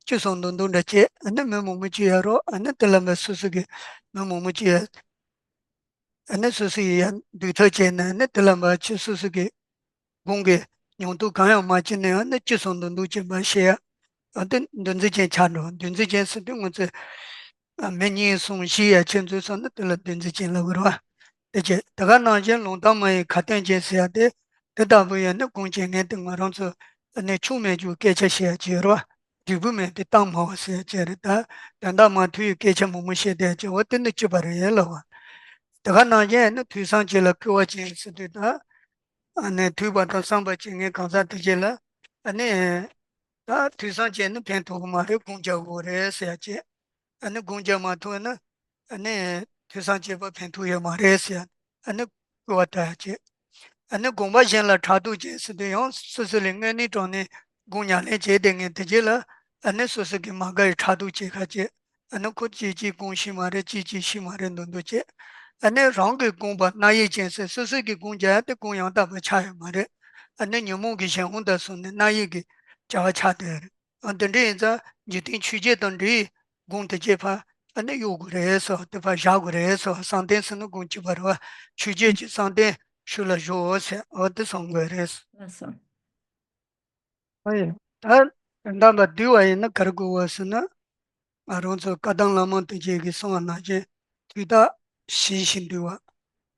སྐྱེ་སོང་འདུག་འདུག་འདྲ་བྱས་ཨ་ནི་མི་མང་པོ་ཅིག་ཡར་རོ། ཨ་ནི་དེ་ལ་མ་སོ་སོ་གི་མི་མང་པོ་ཅིག་ཡར། ཨ་ནི་སོ་སོ་ཡི་ཡང་འདུག་ཐབས་བྱས་ནས་ཨ་ནི་དེ་ལ་མ་ཁྱོད་སོ་སོ་གི་སྒོམ་གི་མྱོང་སྟོབས་གང་ཡང་མ་སྐྱེས་ནས་ཨ་ནི་ཅི་སོང་འདུག་འདུག་ཅེས་པ་བཤད་ཡ། ཨ་ནི་འདུ་འཛི་ཅན་ཆགས་འགྲོ། འདུ་འཛི་ཅན་ཟེར་དུས་ང་ཚོས་ཨ་མི་གཉིས་གསུམ་བཞི་ཡ་ཆེད་འཛུལ་སོང་ན་དེ་ལ་འདུ་འཛི་ཅན་ལབ་དགོས་རེད་བ། དེ་བྱས་དེ་ག་ནང་བཞིན་ལུང་དང་མ་ཡིན་ཁ་ཏོན་ཅན་ཟེར་ཡ་དེ་དེ་ལྟ་བུ་ཡང་ནི་སྒོམ་བྱེད་མཁན་དེ་ང་རང་ཚོ་ཨ་ནི་ཆོ་མེད་རྒྱུ་སྐད་ཆ་བཤད་ཡ་ཅིག་ཡོད་རེད་བ། འབྲས་བུ་མེད་པའི་གཏམ་སྨྲ་བ་ཟེར་ཡ་ཅིག་རེད། ད་དོན་དག་མ་ཐུག་པའི་སྐད་ཆ་མང་པོ་བཤད་བསྡད་ཡ་ཅིག་འོ་དེ་ནི་སྐྱིད་པ་རེད་ལབ་པ། དེ་ག་ནང་བཞིན་ནི་ཐོས་བསམ་བྱེད་ལ་སྐུལ་བ་བྱེད་ཟེར་དུས་ད། ཨ་ནི་ཐོས་པ་དང་བསམ་པ་བྱེད་མཁན་གང་ཟག་དེ་གྱད་ལ། ཨ་ནི་ད་ཐོས་བསམ་བྱས་ནི་ཕན་ཐོགས་གི་མ་རེད། སྒོམ་རྒྱག་དགོས་རེད་ཟེར་ཡ་ཅིག་ཨ་ནི་སྒོམ་རྒྱག་མ་ཐུབ་ན། ཨ་ནི་ཐོས་བསམ་བྱས་པ་ཕན་ཐོགས་ཡོད་མ་རེད་ཟེར་ཡ། ཨ་ནི་སྐུལ་བ་བཏབ་ཡ་ཅིག་ཨ་ནི་དགོངས་པ་གཞན་ལ་ཕྲག་དོག་བྱེད་ཟེར་དུས་ཡང་སོ་སོ་ལས་དངོས་གནས་དྲང་གནས་སྒོམ་ཉམས་ལེན་བྱས་བསྡད་མཁན་དེ་གྱད་ལ། ཨ་ནི་སོ་སོ་གི་མ་དགའ་བའི་ཕྲག་དོག་བྱེད་ཁ་ཅིག་ཨ་ནི་ཁོ་ཅིག་ཅིག་སྒོམ་ཤེས་མ་རེད། ཅིག་ཅིག་ཤེས་མ་རེད་འདུག་འདུག་ཅེས། ཨ་ནི་རང་གིས་སྒོམ་པ་རྣ་ཡིས་ཅན་ཟེར་སོ་སོ་གིས་སྒོམ་རྒྱག་ཡ་དེ་སྒོམ་ཡང་དག་པ་ཆགས་ཡོད་མ་རེད། ཨ་ནི་ཉོན་མོངས་ཀྱི་གཞན་དབང་དང་སོང་ནས་རྣ་ཡིས་ཀྱི་བྱ་བ་ཆགས་བསྡད་ཡོད་རེད། ཨ་འདི་འདྲ་ཡིན་ཙང་འཇིག་རྟེན་ཆོས་བརྒྱད་དང་འདྲེས་སྒོམ་དེ་གྱད་ཕར་ཨ་ནི་གཡུག་དགོས་རེད་ཟེར། དེ་ཕར་བཞག་དགོས་རེད་ཟེར། བསམ་གཏན་ཟེར་ན་སྒོམ་སྐྱིད་པ་རེད་བ། ཆོས་བརྒྱད་ཀྱི་བསམ་གཏན་ཤུལ་ལ་བཞག་ཟེར། འོ་དེ་གསུང་དགོས་རེད། ལགས་སོ། ཨོ་ཡ། ད་དོན་དམ་པ་བསྡུས་པ་ཡིན་ན་ག་རེ་དགོས་པ་ཟེར་ན། ང་རང་ཚོ་བཀའ་གདམས་བླ་མ་དེ་གྱད་ཀྱིས་གསུངས་པ་ནང་བཞིན་དུས་རྟག་ཞི་ཞིང་དུལ་བ།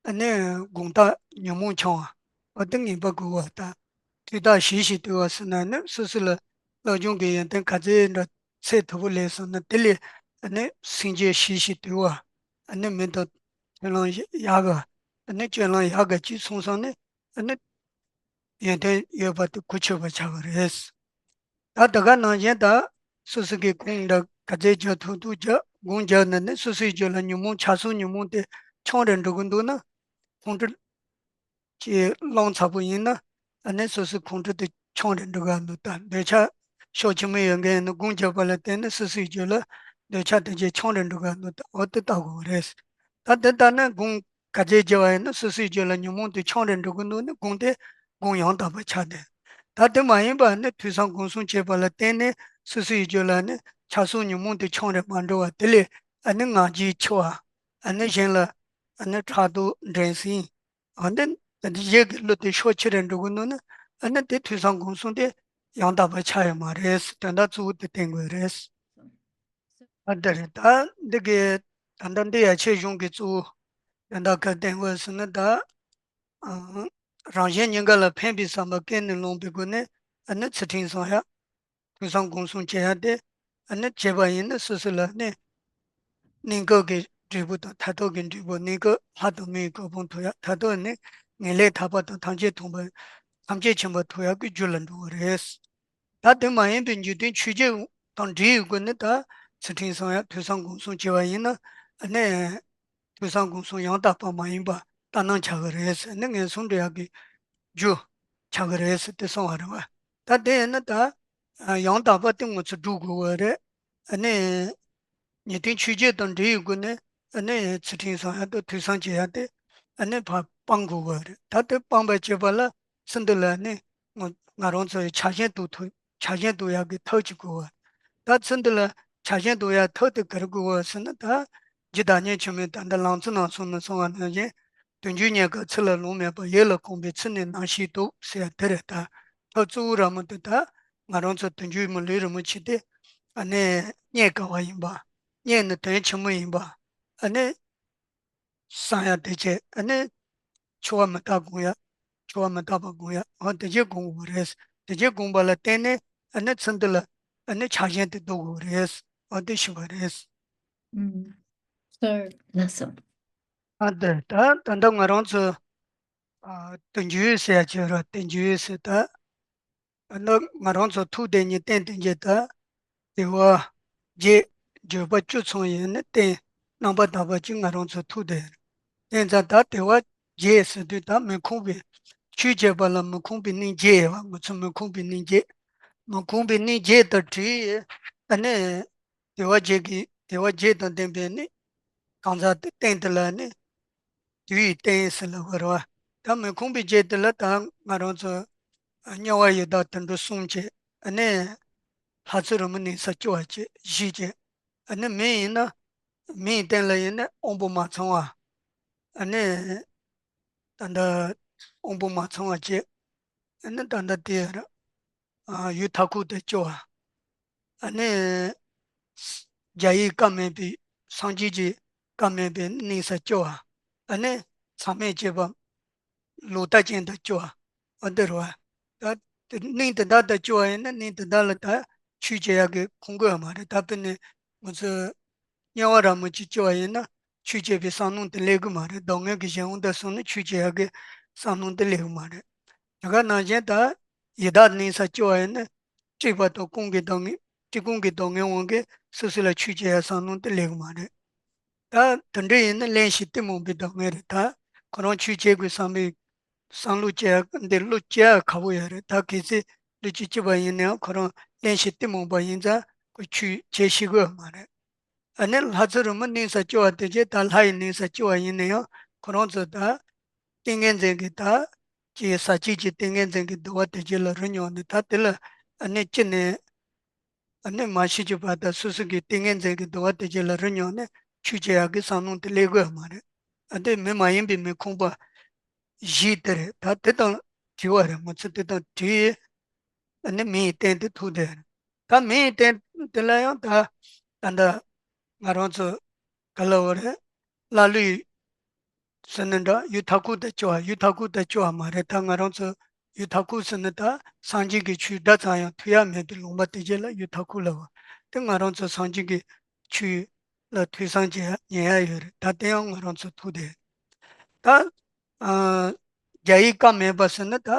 ཨ་ནི་སྒོམ་རྟག་ཉོན་མོངས་འཆིང་བ། འོ་དེ་ངེས་པར་དགོས་པ་དང་། དུས་རྟག་ཞི་ཞིང་དུལ་བ་ཟེར་ན་ནི་སོ་སོ་ལ་སློབ་སྦྱོང་གི་ཡོན་ཏན་ག་ཚད་འདྲ་ཚད་མཐོ་པོ་སླེབས་སོང་ན་དེ་ལས་ཨ་ནི་སེམས་རྒྱུད་ཞི་ཞིང་དུལ་བ། ཨ་ནི་མི་དང་མཐུན་ལམ་ཡག་ག་ཨ་ནི་སྤྱོད་ལམ་ཡག་ག་ཅིག་སོང་སོང་ནི་ཨ་ནི་ཡོན་ཏན་ཡོད་པ་དེ་གོ་ཆོད་པ་ཆགས་པ་རེད། ད་དེ་ག་ནང་བཞིན་ད་སོ་སོ་གི་སྒོམ་འདྲ་ག་ཚད་རྒྱག་ཐུབ་ཐུབ་རྒྱག་སྒོམ་རྒྱག་ནས་ནི་སོ་སོའི་རྒྱུད་ལ་ཉོན་མོངས་ཆགས་སོགས་ཉོན་མོངས་དེ་ཆུང་རུ་འགྲོ་གི་འདུག་ན། ཁོང་ཁྲོ་ཅིག་སློང་ཚར་པོ་ཡིན་ན། ཨ་ནི་སོ་སོའི་ཁོང་ཁྲོ་དེ་ཆུང་རུ་འགྲོ་གི་འདུག་ད་འདོད་ཆགས་ཕྱོགས་ཆེན་མོ་ཡོད་མཁན་ཡིན་ན་སྒོམ་རྒྱག་པ་ལ་བརྟེན་ནས་སོ་སོའི་རྒྱུད་ལ་འདོད་ཆགས་དེ་ཅིག་ཆུང་རུ་འགྲོ་གི་འདུག་ད་འོ་དེ་ལྟ་དགོས་རེད། ད་དེ་ལྟར་ན་སྒོམ་ག་ཚད་རྒྱག་པ་ཡིན་ན་སོ་སོའི་རྒྱུད་ལ་ཉོན་མོངས་དེ་ཆུང་རུ་འགྲོ་གི་འདུག་ན་སྒོམ་དེ་སྒོམ་ཡང་དག་པ་ཆགས་ཏེ། ད་དེ་མ་ཡིན་པ་ནི་ཐོས་བསམ་སྒོམ་གསུམ་བྱས་པ་ལ་བརྟེན་ནས་སོ་སོའི་རྒྱུད་ལ་ནི་ཆགས་སོགས་ཉོན་མོངས་དེ་ཆུང་རུ་མ་འགྲོ་བ་དེ་ལས་ཨ་ནི་ང་རྒྱལ་ཆེ་བ། ཨ་ནི་གཞན་ལ་ཨ་ནི་ཕྲག་དོག་འགྲན་སེམས། ཨ་ནི་ད་གཞན་གྱི་བློ་དེ་ཕྱོགས་ཆེ་རུ་འགྲོ་གི་འདུག་ན་ཨ་ནི་དེ་ཐོས་བསམ་སྒོམ་གསུམ་དེ་ཡང་དག་པ་ཆགས་ཡོད་མ་རེད། དོན་དག་གཙོ་བོ་དེ་བསྟན་དགོས་རེད། ཨ་དེ་རེད། ད་འདི་གི་ད་ལྟ་འདི་ཡ་ཆེ་གཞུང་གི་གཙོ་བོ་དོན་དག་ག་བསྟན་དགོས་ཟེར་ན། ད་ཨ་རང་གཞན་གཉིས་ཀ་ལ་ཕན་པའི་བསམ་པ་ཀུན་ནས་བསླངས་པའི་སྒོ་ནས་ཨ་ནི་ཚུལ་ཁྲིམས་སྲུང་ཡ། ཐོས་བསམ་སྒོམ་གསུམ་བྱེད་ཡ་དེ་ཨ་ནི་བྱས་པ་ཡིན་ན་སོ་སོ་ལ་ནི་གནས་སྐབས་ཀྱི་འབྲས་བུ་དང་མཐར་ཐུག་གི་འབྲས་བུ། གནས་སྐབས་ལྷ་དང་མིའི་གོ་འཕང་ཐོབ་ཡ། མཐར་ཐུག་ནི་ངེས་ལེགས་ཐར་པ་དང་ཐམས་ཅད་ཐོབ་པ། ཐམས་ཅད་མཁྱེན་པ་ཐོབ་ཡག་གི་རྒྱུ་ལ་འགྲོ་བ་རེད། ད་དེ་མ་ཡིན་པའི་འཇིག་རྟེན་ཆོས་བརྒྱད་དང་འབྲེལ་ཡོད་སྒོ་ནས་ད་ཚུལ་ཁྲིམས་སྲུང་ཡ་ཐོས་བསམ་སྒོམ་གསུམ་བྱེད་པ་ཡིན་ན། ཨ་ནི་ཐོས་བསམ་སྒོམ་གསུམ་ཡང་དག་པ་མ་ཡིན་པ་ལྟར་སྣང་ཆགས་ཀྱི་རེད་ཟེར། ཨ་ནི་ངན་སོང་འགྲོ་ཡག་གི་རྒྱུ་ཆགས་ཀྱི་རེད་ཟེར་དེ་གསུངས་པ་རེད་བ། ད་དེ་ཡིན་ན་ད་ཡང་དག་པ་དེ་ང་ཚོ་སྒྲུབ་དགོས་པ་རེད། ཨ་ནི་ངེས་དོན་ཆོས་བརྒྱད་དང་འབྲེལ་ཡོད་སྒོ་ནས་ཨ་ནི་ཚུལ་ཁྲིམས་སྲུང་ཡ་དང་ཐོས་བསམ་བྱེད་ཡ་དེ་ཨ་ནི་ཕར་སྤང་དགོས་པ་རེད། ད་དེ་སྤང་པ་བྱེད་པ་ལ་ཚུལ་འདི་ལ་ནི་ང་ང་རང་ཚོ་ཡི་ཆགས་ཞེན་སྡུག་ཐུབ། ཆགས་ཞེན་སྡུག་ཡག་གི་ཐབས་ཅིག་དགོས་པ། ད་ཚུལ་འདི་ལ་ཆགས་ཞེན་སྡུག་ཡག་ཐབས་དེ་ག་རེ་དགོས་པ་ཟེར་ན། ད་རྗེ་བདག་ཉིད་མཆོད་མེ་ད་ལྟ་ལང་ཚོ་ནང་གསུངས་ན་གསུངས་པ་ནང་བཞིན། དུག་སྦྱོར་རྙེད་དཀའ་ཚིག་ལ་ལོང་མེད་པ། ཡིད་ལ་གོམས་པའི་ཚིག་ནི་རྣམ་ཤེས་དུག་ཟེར་ཡ་དེ་རེད། ད་ཐབས་གཙོ་བོ་ར་མོ་དེ་ད་ང་རང་ཚོ་དུག་སྦྱོར་མི་ལུས་རིན་པོ་ཆེ་དེ་ཨ་ནི་རྙེད་དཀའ་བ་ཡིན་པ། རྙེད་ནི་དོན་ཆེན་མོ་ཡིན་པ། ཨ་ནི་བསམ་ཡ་དེ་བྱས། ཨ་ནི་འཆི་བ་མི་རྟག་སྒོམ་ཡ། འཆི་བ་མི་རྟག་པ་སྒོམ་ཡ། འོ་དེ་བྱས་སྒོམ་དགོས་པ་རེད། དེ་བྱས་སྒོམ་པ་ལ་བརྟེན་ནས་ཨ་ནི་ཚུལ་འདི་ལ་ཨ་ནི་ཆགས་ཞེན་དེ་ལྡོག་དགོས་པ་རེད། འོ་དེ་ཞུ་བ་རེད། ཨུམ། སོ། ལགས་སོ། ཨ་དེ་ད་ད་ལྟ་ང་རང་ཚོ་ཨ་དུག་སྦྱོར་ཟེར་ཡ་བྱས་ར། དུག་སྦྱོར་ཟེར་ད། ཨ་ནི་ང་རང་ཚོ་ཐུགས་དེ་ཉིད་བསྟེན་དེ་འཇལ་ད། དལ་བ་བརྒྱད། འགྱོད་པ་བཅུ་ཚང་ཡིན་ནི་བསྟེན། རྣམ་པར་དག་པ་ཅིག་ང་རང་ཚོ་ཐུགས་དེ་བསྟེན་ཙང་། ད་དལ་བ་བརྒྱད་ཟེར་དུས་ད་མི་ཁོམ་པའི་ཆོས་བྱེད་པ་ལ་མི་ཁོམ་པའི་གནས་བརྒྱད་ཡོད་པ། ང་ཚོ་མི་ཁོམ་པའི་གནས་བརྒྱད། མི་ཁོམ་པའི་གནས་བརྒྱད་དང་བྲལ་ཡི། ཨ་ནི་དལ་བ་བརྒྱད་ཀྱི་དལ་བ་བརྒྱད་དང་ལྡན་པའི་ནི་གང་ཟག་དེ་རྟེན་དེ་ལ་ནི་དུག་ཡི་རྟེན་ཟེར་ལབ་པ་རེད་བ། ད་མི་ཁོམ་པའི་རྒྱན་དེ་ལ་ད་ང་རང་ཚོ་དམྱལ་བ་ཡི་དྭགས་དུད་འགྲོ་གསུམ་བྱས། ཨ་ནི་ལྷ་ཚེ་རིང་མོ་གནས་ས་སྐྱོ་བ་བྱས་བཞི་བྱས། ཨ་ནི་མི་ཡིན་ན་མིའི་རྟེན་ལ་ཡིན་ན་དབང་པོ་མ་ཚང་བ། ཨ་ནི་ད་ལྟ་དབང་པོ་མ་ཚང་བ་བྱས། ཨ་ནི་ད་ལྟ་དེ་ར་ཨ་ཡུལ་མཐའ་འཁོབ་ཏུ་སྐྱོ་བ། ཨ་ནི་རྒྱ་ཡིས་བཀའ་མེད་པའི་སངས་རྒྱས་ཀྱིས་བཀའ་མེད་པའི་གནས་སར་སྐྱོ་བ། ཨ་ནི་མཚམས་མེད་བྱེད་པ་ལོག་ལྟ་ཅན་དུ་སྐྱོ་བ། ཨ་འདི་རུ་བ། ད་དེ་གནས་དེ་དག་ཏུ་སྐྱོ་བ་ཡིན་ན་གནས་དེ་དག་ལ་ད་ ཆོས་བྱེད་ཡག་གི་ཁུངས་དགོས་མ་རེད། ད་དཔེར་ན་ང་ཚོ་དམྱལ་བ་ར་མོ་ཅིག་སྐྱེ་བ་ཡིན་ན་ཆོས་བྱེད་པའི་བསམ་བློ་དེ་སླེབས་གི་མ་རེད། སྡུག་བསྔལ་གྱི་གཞན་དབང་དུ་སོང་ན་ཆོས་བྱེད་ཡག་གི་བསམ་བློ་དེ་སླེབས་གི་མ་རེད། དེ་ག་ནང་བཞིན་ད་ཡི་དྭགས་གནས་ས་སྐྱེ་བ་ཡིན་ན་དཀྲུགས་པ་དང་རྐུན་གྱི་སྡུག་བསྔལ་དཀྲུག་རྐུན་གྱི་སྡུག་བསྔལ་དབང་གིས་སོ་སོ་ལ་ཆོས་བྱེད་ཡག་བསམ་བློ་དེ་སླེབས་གི་མ་རེད། ད་དེ་འདྲ་ཡིན་ན་གླེན་ཞིང་གཏི་མུག་པའི་སྡུག་བསྔལ་རེད། ད་ཁོ་རང་ཆོས་བྱེད་དགོས་བསམ་པའི་བསམ་བློ་སྐྱེ་ཡག་འདི་བློ་སྐྱེ་ཡག་ཁག་པོ་ཡོད་རེད། ད་གལ་སྲིད་བློ་ཅིག་སྐྱེས་པ་ཡིན་ན་ཡང་ཁོ་རང་གླེན་ཞིང་གཏི་མུག་པ་ཡིན་ཙང་ཁོ་ཆོས་བྱེད་ཤེས་གི་མ་རེད། ཨ་ནི་ལྷ་ཚོགས་རིན་པོ་གནས་ས་སྐྱེ་བ་དེ་རྗེས་ད་ལྷ་ཡི་གནས་ས་སྐྱེ་བ་ཡིན་ན་ཡང་ཁོ་རང་ཚོ་ད་ཏིང་ངེ་འཛིན་གྱི་ད་ཀྱི་ཟག་བཅས་ཀྱི་ཏིང་ངེ་འཛིན་གྱི་བསྡུ་བ་དེ་རྗེས་ལ་རོ་མྱོང་ནས་ད་དེ་ལ་ཨ་ནི་ཅི་ནས་ཨ་ནི་མ་ཤི་ཅི་བར་དུ་སོ་སོ་གི་ཏིང་ངེ་འཛིན་གྱི་བསྡུ་བ་དེ་རྗེས་ལ་རོ་མྱོང་ནས་ཆོས་བྱེད་ཡག་གི་བསམ་བློ་དེ་སླེབས་དགོས་མ་རེད། ཨ་དེ་མི་མ་ཡིན་པའི་མི་ཁོམ་པ་བཞི་དེ་རེད། ད་དེ་དང་བྲལ་བ་རེད། ང་ཚོ་དེ་དང་བྲལ་ཡས་ཨ་ནི་མི་ཡི་རྟེན་དེ་ཐུག་བསྡད་རེད། ད་མི་ཡི་རྟེན་དེ་ལ་ཡང་ད་ད་ལྟ་ང་རང་ཚོ་ག་ལ་བ་རེད། ཀླ་ཀློ་ཟེར་ནི་འདྲ་ཡུལ་མཐའ་འཁོབ་ཏུ་སྐྱེ་བ། ཡུལ་མཐའ་འཁོབ་ཏུ་སྐྱེ་བ་མ་རེད། ད་ང་རང་ཚོ་ཡུལ་མཐའ་འཁོབ་ཟེར་ནི་ད་སངས་རྒྱས་ཀྱི་ཆོས་སྒྲ་ཙམ་ཡང་ཐོས་ཡ་མེད་པའི་ལུང་པ་དེ་རྗེས་ལ་ཡུལ་མཐའ་འཁོབ་ལབ་པ། དེ་ང་རང་ཚོ་སངས་རྒྱས་ཀྱི་ཆོས་ལ་ཐོས་བསམ་བྱེད་ཡ་ཉན་ཡ་ཡོད་རེད། ད་དེ་ཡང་ང་རང་ཚོ་ཐུག་བསྡད། ད་ཨ་རྒྱ་ཡིག་བཀའ་མེད་པ་ཟེར་ན་ད་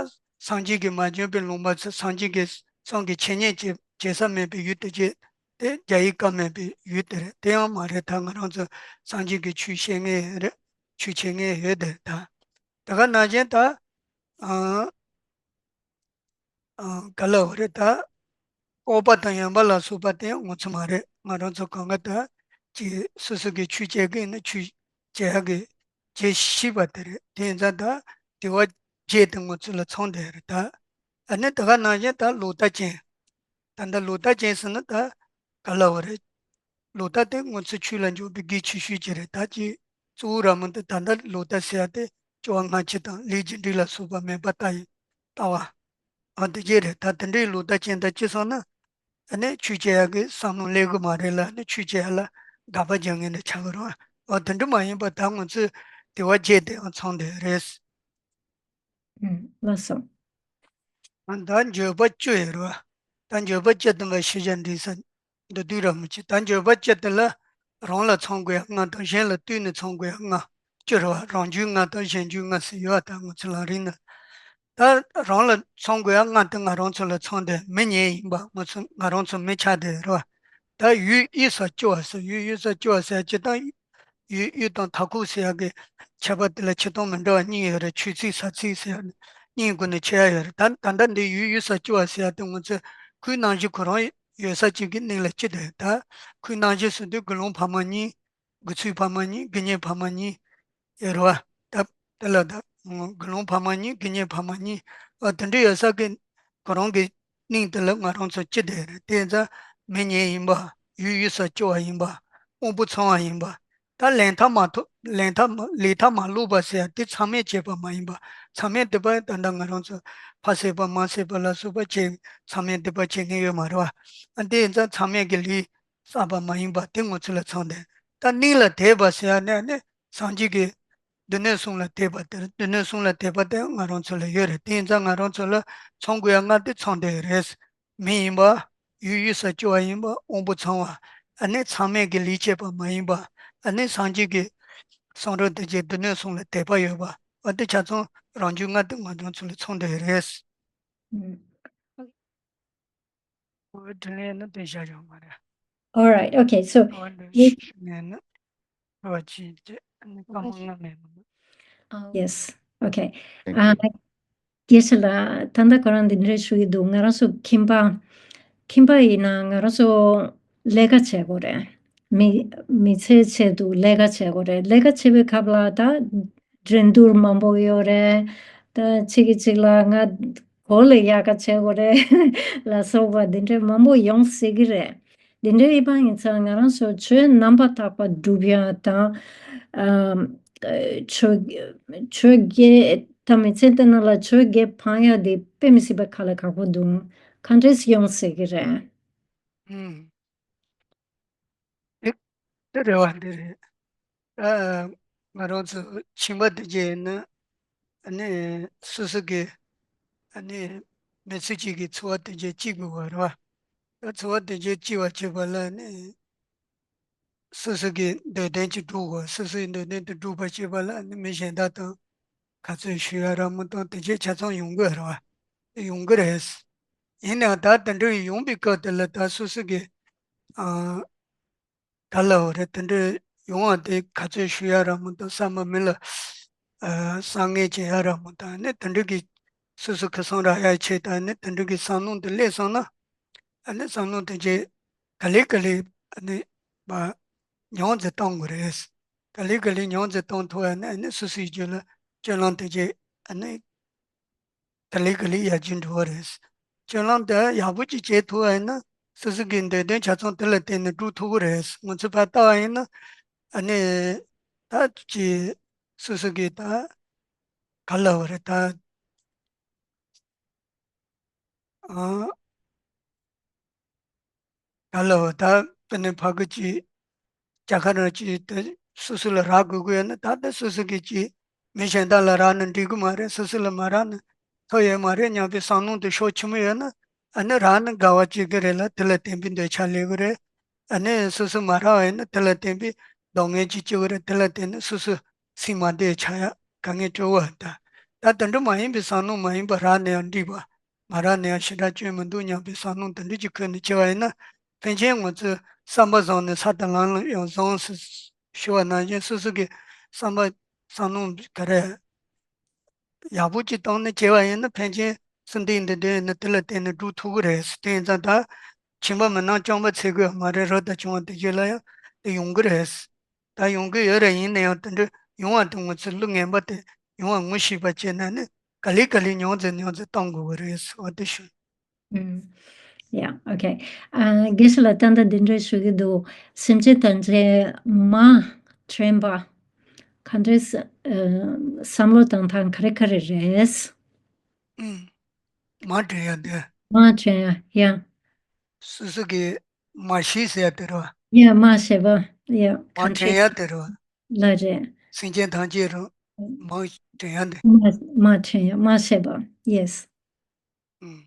སངས་རྒྱས་ཀྱིས་མ་བྱོན་པའི་ལུང་པ་ཚོ་སངས་རྒྱས་ཀྱི་སངས་ཀྱི་འཆད་ཉན་བྱེད་བྱེད་ས་མེད་པའི་ཡུལ་དེ་རྗེས་དེ་རྒྱ་ཡིག་བཀའ་མེད་པའི་ཡུལ་དེ་རེད། དེ་ཡང་མ་རེད། ད་ང་རང་ཚོ་སངས་རྒྱས་ཀྱི་ཆོས་བཤད་མཁན་རེད། ཆོས་འཆད་མཁན་ཡོད་དེ་ད་ད་ག་ནང་བཞིན་ད་ཨ་ཨ་ག་ལ་བ་རེད། ད་འོག་པ་དང་ཡན་པ་ལ་སོགས་པ་དེ་ཡང་ངོ་ཚ་མ་རེད། ང་རང་ཚོ་གང་ག་ད་ཅིག་སོ་སོ་གི་ཆོས་བྱེད་ཀྱི་ཡིན་ན་ཆོས་བྱེད་ཡག་གི་བྱེད་ཤེས་པ་དེ་རེད། དེ་ཡིན་ཙང་ད་དེ་བ་བརྒྱད་དེ་ངོ་ཚ་ལ་ཚང་བསྡད་རེད། ད་ཨ་ནི་ད་ག་ནང་བཞིན་ད་ལོག་ལྟ་ཅན། ད་ལྟ་ལོག་ལྟ་ཅན་ཟེར་ན་ད་ག་ལ་བ་རེད། ལོག་ལྟ་དེ་ང་ཚོ་ཆོས་ལ་འཇུག་པའི་གལ་ཆེ་ཤོས་ཅིག་རེད། ད་ཅི་གཙོ་བོ་ར་མོ་འདི་ད་ལྟ་ལོག་ལྟ་ཟེར་ཡ་དེ་སྐྱེ་བ་སྔ་ཕྱི་དང་ལས་རྒྱུ་འབྲས་ལ་སོགས་པ་མེད་པ་ལྟ་ཡི་ལྟ་བ། ཨ་དེ་གྱད་རེད། ད་དེ་འདྲའི་ལོག་ལྟ་ཅན་དང་ཅི་སོང་ན་ཨ་ནི་ཆོས་བྱེད་ཡ་གི་བསམ་བློ་སླེབས་གི་མ་རེད་ལ་ཨ་ནི་ཆོས་བྱེད་ཡ་ལ་དགག་པ་རྒྱག་མཁན་འདྲ་ཆགས་གི་རེད་བ། ཨ་དེ་འདྲ་མ་ཡིན་པ་ད་ང་ཚོས་དེ་བ་བརྒྱད་དེ་ཡང་ཚང་བསྡད་རེད། ཨུམ། ལགས་སོ། ཨ་ད་འགྱོད་པ་བཅུ་ཡོད་རེད་བ། ད་འགྱོད་པ་བཅུ་དེ་ལ་ཤེས་བྱ་འདྲེན་ས་འདི་དུས་ར་མི་བྱེད། ད་འགྱོད་པ་བཅུ་དེ་ལ་རང་ལ་ཚང་དགོས་ཡ་ལྔ་དང་གཞན་ལ་ལྟོས་ནས་ཚང་དགོས་ཡ་ལྔ་བཅུ་རེད་བ། རང་རྒྱུད་ལྔ་དང་གཞན་རྒྱུད་ལྔ་ཟེར་ཡོད་བ། ད་ང་ཚོ་ལམ་རིམ་ནང་ད་རང་ལ་ཚང་དགོས་ཡ་ལྔ་དེ་ང་རང་ཚོ་ལ་ཚང་དེ་མི་ཉན་ཡིན་པ་ང་ཚོ་ང་རང་ཚོ་མི་ཆགས་དེ་རེད་བ། ད་ཡུལ་གཡུལ་ས་སྐྱོ་བ་ཟེར། ཡུལ་གཡུལ་ས་སྐྱོ་བ་ཟེར་ཅི་ད་ཡུལ་གཡུལ་དང་མཐའ་འཁོབ་ཟེར་ཡག་གི་ཁྱད་པར་དེ་ལ་ཆོས་སྟོང་མི་འདྲ་བ་གཉིས་ཡོད་རེད། ཆོས་ཚིག་ས་ཚིག་ཟེར་ཡག་གཉིས་སྒོ་ནས་ཕྱེ་ཡ་ཡོད་རེད། ད་ད་ལྟ་འདི་ཡུལ་གཡུལ་ས་སྐྱོ་བ་ཟེར་ཡག་དེ་ང་ཚོས་ཁོའི་ནང་བཞིན་ཁོ་རང་ཡོད་ས་གཅིག་གི་གླིང་ལ་སྐྱེས་དེ། ད་ཁོའི་ནང་བཞིན་ཟེར་དུས་དགེ་སློང་ཕ་མ་གཉིས། དགེ་ཚུལ་ཕ་མ་གཉིས། དགེ་བསྙེན་ཕ་མ་གཉིས་ཡོད་རེད་བ། ད་དེ་ལ་ད་དགེ་སློང་ཕ་མ་གཉིས། དགེ་བསྙེན་ཕ་མ་གཉིས། ཨ་དེ་འདྲ་ཡོད་ས་གི་ཁོ་རང་གི་གླིང་དེ་ལ་ང་རང་ཚོ་སྐྱེས་དེ་རེད། དེ་ཡིན་ཙང་མི་ཉན་ཡིན་པ། ཡུལ་གཡུལ་ས་སྐྱོ་བ་ཡིན་པ། དབང་པོ་ཚང་བ་ཡིན་པ། ད་ལས་མཐའ་མ་ཐོབ། ལས་མཐའ་མ་ལས་མཐའ་མ་ལོག་པ་ཟེར་ཡ་དེ་མཚམས་མེད་བྱེད་པ་མ་ཡིན་པ། མཚམས་མེད་སྡིག་པ་ད་ལྟ་ང་རང་ཚོ་ཕ་བསད་པ་མ་བསད་པ་ལ་སོགས་པ་བྱེད་མཚམས་མེད་སྡིག་པ་བྱེད་མཁན་ཡོད་མ་རེད་བ། ཨ་དེ་ཡིན་ཙང་མཚམས་མེད་ཀྱི་ལས་བསགས་པ་མ་ཡིན་པ་དེ་ང་ཚོ་ལ་ཚང་དེ། ད་གླིང་ལ་དད་པ་ཟེར་ཡ་ནི་ནི་སངས་རྒྱས་ཀྱི་སྡེ་སྣོད་གསུམ་ལ་དད་པ་དེ་རེད། སྡེ་སྣོད་གསུམ་ལ་དད་པ་དེ་ང་རང་ཚོ་ལ་ཡོད་རེད། དེ་ཡིན་ཙང་ང་རང་ཚོ་ལ་ཚང་དགོས་ཡ་ལྔ་དེ་ཚང་དེ་རེད། མི་ཡིན་པ། ཡུལ་གཡུལ་ས་སྐྱོ་བ་ཡིན་པ། དབང་པོ་ཚང་བ། ཨ་ནི་མཚམས་མེད་ཀྱི་ལས་བྱེད་པ་མ་ཡིན་པ། ཨ་ནི་སངས་རྒྱས་ཀྱི་གསུང་རབ་དེ་གའི་སྡེ་སྣོད་གསུམ་ལ་དད་པ་ཡོད་པ། ཨ་དེ་ཆ་ཚང་རང་རྒྱུད་ལྔ་དེ་ང་རང་ཚོ་ལ་ཚང་དེ་རེད། ཨུམ། འོ་དྲིས་ལན་ནི་དེ་བཞག་ཡོད་མ་རེད། All right, okay, so འོ་འདི་ཞུ་ནས་ནི་འོ་ཅི་ཅི་ནི་སྐར་མ་ལྔ་མེད་མ། Yes, okay. Thank you. རྒྱལ་སྲས་ལགས། ད་ལྟ་ཁོ་རང་འདི་འདྲ་ཞུ་གི་འདུག་ང་རང་ཚོ་ཁྱིམ་པ། ཁྱིམ་པ་ཡིན་ན་ང་རང་ཚོ་ལས་ཀ་བྱེད་དགོས་རེད། མི་མི་ཚེའི་ཆེད་དུ་ལས་ཀ་བྱེད་དགོས་རེད། ལས་ཀ་བྱེད་པའི་སྐབས་ལ་ད་འགྲན་བསྡུར་མང་པོ་ཡོད་རེད། ད་གཅིག་གིས་གཅིག་ལ་ང་གོ་ལ་ཡག་ག་བྱེད་དགོས་རེད་ལ་སོགས་པ་འདི་འདྲ་མང་པོ་ཡོང་སྲིད་ཀྱི་རེད། འདི་འདྲ་ཡིན་པ་ཡིན་ཙང་ང་རང་ཚོ་ཆོས་རྣམ་པར་དག་པ་སྒྲུབ་ཡ་དང་། ཨམ། ཆོས་ཆོས་བརྒྱད་དང་མི་ཚེ་འདི་ནང་ལ་ཆོས་བརྒྱད་སྤང་ཡ་འདི་དཔེ་མི་སྲིད་པ་ག་ལ་ཁག་པོ་འདུག་ག་འདྲས་ཡོང་སྲིད་ཀྱི་རེད། ཨུམ། དེ་དེ་རེ་བ་འདི་རེད། ཨ། ང་རང་ཚོ་ཁྱིམ་པ་དེ་གྱད་ཡིན་ན་ཨ་ནི་སོ་སོ་གི་ཨ་ནི་མི་ཚེ་གཅིག་གི་འཚོ་བ་དེ་གྱད་སྐྱེལ་དགོས་པ་རེད་བ། ད་འཚོ་བ་དེ་འདྲ་སྐྱེལ་བ་བྱེད་པ་ལ་ནི། སོ་སོ་གི་འདོད་དོན་གྱི་སྒྲུབ་དགོས། སོ་སོའི་འདོད་དོན་དེ་སྒྲུབ་པར་བྱེད་པ་ལ་ནི་མི་གཞན་དག་དང་ག་ཚོད་ཞུ་ཡ་རག་མ་གཏོགས་དེ་འདྲའི་ཆ་ཚང་ཡོང་གི་རེད་བ། ཡོང་གི་རེད། ཡིན་ནའང་ད་དེ་འདྲ་ཡོང་པའི་སྐབས་དེ་ལ་ད་སོ་སོ་གི་ཨ། ག་ལབ་དགོས་རེད། དེ་འདྲ་ཡོང་བ་དེ་ག་ཚོད་ཞུ་ཡ་རག་མ་གཏོགས། བསམ་པ་མི་ལ་ཨ་བསམ་ངན་བྱེད་ཡ་རག་མ་གཏོགས། ཨ་ནི་དེ་འདྲ་གི་སོ་སོ་ཁ་སང་རག་ཡ་ཆེད་དུ། ཨ་ནི་དེ་འདྲ་གི་བསམ་བློ་འདི་སླེབས་སོང་ན། ཨ་ནི་བསམ་བློ་དེ་རྗེས་ག་ལེ་ག་ལེ་ཨ་ནི་མར་ཉམས་ཟིན་གཏོང་དགོས་རེད། ག་ལེ་ག་ལེ་ཉམས་ཟིན་གཏོང་ཐུབ་པ་ཡིན་ན། ཨ་ནི་སོ་སོའི་རྒྱུད་ལ་སྤྱོད་ལམ་དེ་རྗེས་ཨ་ནི་ག་ལེ་ག་ལེ་ཡར་རྒྱས་འགྲོ་བ་རེད། སྤྱོད་ལམ་དེ་ཡག་པོ་ཅིག་བྱེད་ཐུབ་པ་ཡིན་ན། སོ་སོ་གི་འདོད་དོན་ཆ་ཚང་དེ་ལ་བརྟེན་ནས་སྒྲུབ་ཐུབ་ཀྱི་རེད། ང་ཚོས་ཕར་ལྟ་བ་ཡིན་ན། ཨ་ནི་ད་ཅིག་སོ་སོ་གི་ད་ག་ལབ་དགོས་རེད། ད་ཨ། ག་ལབ་དགོས། ད་དཔེར་ན་ཕ་གི་ཅིག་རྒྱལ་ཁ་རང་ཅིག་ད་སོ་སོ་ལ་རག་དགོས་ཀྱི་ཡོད་ན། ད་ལྟ་སོ་སོ་གི་ཅིག་མི་གཞན་དག་ལ་རག་ན་འགྲིག་གི་མ་རེད། སོ་སོ་ལ་མ་རག་ན་ཐོབ་ཡོད་མ་རེད་སྙམ་པའི་བསམ་བློ་དེ་ཤུགས་ཆེན་པོ་ཡོད་ན། ཨ་ནི་རག་ན་དགའ་བ་སྐྱེ་གི་རེད་ལ། དེ་ལ་བརྟེན་པའི་འདོད་ཆགས་སླེབས་ཀྱི་རེད། ཨ་ནི་སོ་སོ་མ་རག་པ་ཡིན་ན་དེ་ལ་བརྟེན་པའི་སྡུག་བསྔལ་ཅིག་སྐྱེ་གི་རེད། དེ་ལ་བརྟེན་ནས་སོ་སོ་སེམས་མ་བདེ་ཆགས་ཡ་དཀའ་ངལ་འཕྲད་ཀྱི་ཡོད། ད་ད་དེ་འདྲ་མ་ཡིན་པའི་བསམ་བློ། མ་ཡིན་པ་རག་ན་ཡང་འགྲིག་པ། མ་རག་ན་ཡང་ཞེ་དྲག་སྐྱོན་མི་འདུག་སྙམ་པའི་བསམ་བློ་དེ་འདྲ་ཅིག་འཁོར་ནས་བྱས་པ་ཡིན་ན། ཕལ་ཆེར་ང་ཚོས་བསམ་པ་བཟང་ནས་ས་དང་ལམ་ལ་ཡང་བཟང་ཟེར་ཞུ་བ་ནང་བཞིན། སོ་སོ་གི་བསམ་པ་བསམ་བློ་ག་རེ་ཡག་པོ་ཅིག་བཏང་ནས་བྱས་པ་ཡིན་ན། ཕལ་ཆེར་སེམས་གཏིང་འདི་འདྲ་ཡིན་ན་དེ་ལ་བརྟེན་ནས་འགྲུབ་ཐུབ་ཀྱི་རེད། དེ་ཡིན་ཙང་ད་ཁྱིམ་པ་མི་ནག་རྐྱང་པ་འཚོལ་དགོས་མ་རེད། རབ་དང་བྱུང་བ་དེ་རྗེས་ལ་ཡང་དེ་ཡོང་གི་རེད། ད་ཡོང་གི་ཡོད་རེད། ཡིན་ན་ཡང་དེ་འདྲ་ཡོང་བ་དེ་ང་ཚོས་ལུགས་ངན་པ་དེ་ཡོང་བ་ངོ་ཤེས་པ་བྱས་ན་ནི། ག་ལེ་ག་ལེ་ཉམས་ཟིན་ཉམས་ཟིན་གཏོང་དགོས་ཀྱི་རེད་ཟེར་བ་དེ་ཞུ། ཨུམ། Yeah, okay. ཨ། དགེ་བཤེས་ལགས། ད་ལྟ་འདི་འདྲ་ཞུ་གི་འདུག་སེམས་ཅན་ཐམས་ཅད་མ་དྲན་པ། ག་འདྲས། ཨ། བསམ་བློ་བཏང་སྟངས་ག་རེ་ག་རེ་རེད། ཨུམ། མ་དྲན་ཡ་དེ། མ་དྲན་ཡ། Yeah. སོ་སོ་གི་མ་ཤེས་ཟེར་ཡ་དེ་རེད་བ། Yeah, མ་ཤེས་པ། Yeah. མ་དྲན་ཡ་དེ་རེད་བ། ལགས་རེད། སེམས་ཅན་ཐམས་ཅད་རང་མ་དྲན་ཡ་དེ། མ་མ་དྲན་ཡ། མ་ཤེས་པ། Yes. ཨུམ།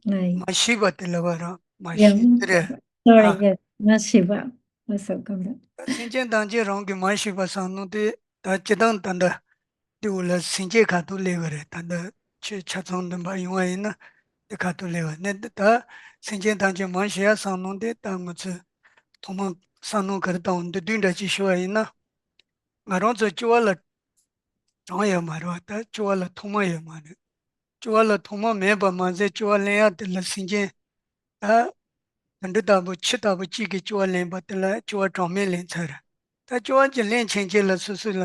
ལགས་ཡིན། མ་ཤེས་པ་དེ་ལབ་པ་རང་མ་Yeah. ཤེས་དེ་རེད། Sorry, ཨ། Yes. མ་ཤེས་པ། What's up, come back. སེམས་ཅན་ཐམས་ཅད་རང་གི་མ་ཤེས་པ་བསམ་བློ་དེ། ད་སྤྱིར་བཏང་ད་ལྟ་འདི་འོག་ལ་སེམས་ཅན་ཁ་ཐུག་སླེབས་པ་རེད། ད་ལྟ་ཆོས་ཆ་ཚང་འདོན་པ་ཡོང་བ་ཡིན་ན་དེ་ཁ་ཐུག་སླེབས་པ་ནི། ད་སེམས་ཅན་ཐམས་ཅད་མ་ཤེས་ཡ་བསམ་བློ་དེ། ད་ང་ཚོས་ཐོག་མར་བསམ་བློ་ག་རེ་བཏང་། འདི་དུས་འདྲ་ཅིག་ཞུ་བ་ཡིན་ན། ང་རང་ཚོ་སྐྱེ་བ་ལ་གྲངས་ཡོད་མ་རེད་བ། ད་སྐྱེ་བ་ལ་ཐོག་མ་ཡོད་མ་རེད། སྐྱེ་བ་ལ་ཐོག་མ་མེད་པ་མ་ཟད། སྐྱེ་བ་ལེན་ཡ་དེ་ལ་སེམས་ཅན་ད་དེ་འདྲ་ལྟ་བུ་ཁྱི་ལྟ་བུ་གཅིག་གིས་སྐྱེ་བ་ལེན་པ་དེ་ལ་སྐྱེ་བ་གྲངས་མེད་ལེན་ཚར་རེད། ད་སྐྱེ་བ་ཅིག་ལེན་ཕྱིན་ཆད་ལ་སོ་སོ་ལ་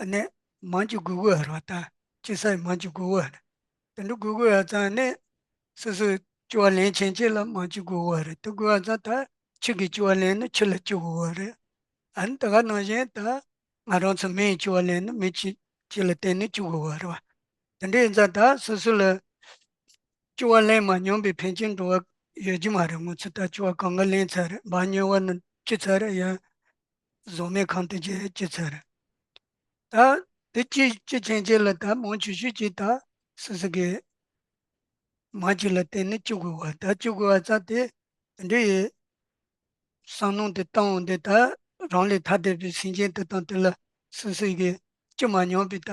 ཨ་ནི་མང་ཅིག་དགོས་ཀྱི་ཡོད་རེད་བ། ད་སྐྱེ་ས་མང་ཅིག་དགོས་ཀྱི་ཡོད་རེད། དེ་འདྲ་དགོས་ཀྱི་ཡོད་ཙང་ནི། སོ་སོས་སྐྱེ་བ་ལེན་ཕྱིན་ཆད་ལ་མང་ཅིག་དགོས་ཀྱི་ཡོད་རེད། དེ་དགོས་པ་ཙང་ད་ཁྱི་གིས་སྐྱེ་བ་ལེན་ན་ཁྱི་ལ་སྐྱེ་དགོས་པ་རེད། ཨ་ནི་དེ་ག་ནང་བཞིན་ད་ང་རང་ཚོ་མི་ཡིས་སྐྱེ་བ་ལེན་ན་མི་གཅིག་གཅིག་ལ་བརྟེན་ནས་སྐྱེ་དགོས་པ་རེད་བ། དེ་འདྲ་ཡིན་ཙང་ད་སོ་སོ་ལ་སྐྱེ་བ་ལེན་མ་མྱོང་པའི་ཕན་ཆད་འགྲོ་བ་ཡོད་ཀྱི་མ་རེད། ང་ཚོས་ད་སྐྱེ་བ་གང་ག་ལེན་ཚར་རེད། འབག་སྨྱོ་བ་ནང་སྐྱེས་ཚར་རེད། ཡང་བཟོ་མེད་ཁང་དེ་རྗེས་སྐྱེས་ཚར་རེད། ད་དེ་སྐྱེས་སྐྱེས་ཕྱིན་ཆད་ལ་ད་མང་ཆེ་ཤོས་ཀྱིས་ད་སོ་སོ་གི་མ་གཅིག་ལ་བརྟེན་ནས་སྐྱེ་དགོས་པ། ད་སྐྱེ་དགོས་པ་ཙང་དེ་དེ་འདྲ་ཡི་བསམ་བློ་དེ་བཏང་འོང་དུས། ད་རང་ལས་ཐ་དད་པའི་སེམས་ཅན་དེ་དང་དེ་ལ་སོ་སོ་གིས་སྐྱེ་མ་མྱོང་པའི་ད་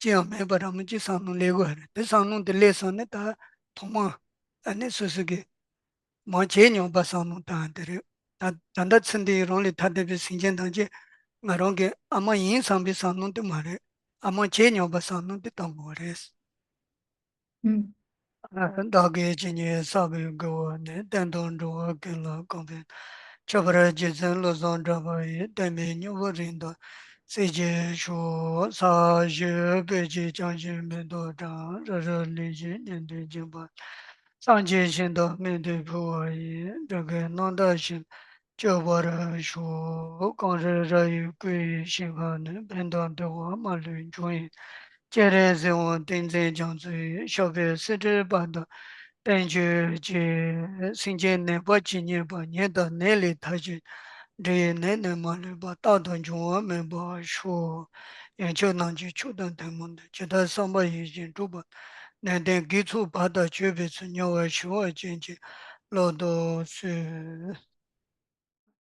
ཅི་ཡང་མེད་པ་འདྲ་མོ་ཅིག་བསམ་བློ་སླེབས་ཀྱི་ཡོད་རེད། དེ་བསམ་བློ་དེ་སླེབས་སོང་ནས་ད་ཐོག་མར་ཨ་ནི་སོ་སོ་གི་མ་བྱས་མྱོང་པ་བསམ་བློ་བཏང་དེ་རེད། ད་ད་ལྟ་ཚེ་འདིའི་རང་ལས་ཐ་དད་པའི་སེམས་ཅན་ཐམས་ཅད་ང་རང་གི་ཨ་མ་ཡིན་བསམ་པའི་བསམ་བློ་དེ་མ་རེད། ཨ་མ་བྱས་མྱོང་པ་བསམ་བློ་དེ་བཏང་དགོས་པ་རེད། ཨུམ། བདག་གིས་ཇི་སྙེད་བསགས་པའི་དགེ་བ་ནི། བསྟན་དང་འགྲོ་བ་ཀུན་ལ་གང་ཕན་ཐོགས། ཁྱབ་པར་རྗེ་བཙུན་བློ་བཟང་གྲགས་པ་ཡིས། བསྟན་པའི་སྙིང་པོ་རིང་དུ་གསལ་བྱེད་ཤོག། ས་གཞི་སྤོས་ཀྱིས་བརྐྱང་ཞིང་མེ་ཏོག་བཀྲམ། རབ་རིབ་ལེགས་བྱས་སྙན་དུ་བརྒྱན་པ། སངས་རྒྱས་ཞིང་དུ་སྨིན་གྲོལ་ཕུལ་བ་ཡིས། འགྲོ་ཀུན་རྣམ་དག་ཞིང་སྐྱོབ་པར་ཤོག། གངས་རི་ར་ཡི་སྐུ་ཡི་ཞིང་ཁམས་ནས། ཕན་དང་བདེ་བ་མ་ལུས་འབྱུང་བའི་སྤྱན་རས་གཟིགས་དབང་ཏིང་འཛིན་རྒྱ་མཚོ་ཡི། ཕྱག་འཚལ་སྲིད་མཐའི་བར་དུ་བརྟན་བཞུགས་ཀྱི། སེམས་ཅན་ནད་པ་ཇི་སྙེད་པ། ཉེན་དང་ནད་ལས་ཐར་ཕྱིར། འདྲེ་ཡི་ནད་ནི་མ་ལུས་པ། རྟག་ཏུ་འབྱུང་བ་སྨན་པར་ཤོག། ཡང་ཁྱོད་རྣམས་ཀྱི་མཆོག་དང་ཐུན་མོང་དུ། ཇི་ལྟར་བསམ་པ་ཡིད་བཞིན་འགྲུབ་པ། ནན་ཏན་དགེ་ཚོགས་བར་དུ་གཅོད་པའི་ཚུལ། དམྱལ་བར་ཞི་བ་ཅན་གྱི་ བློ་ལྡོག་ཕྱིར།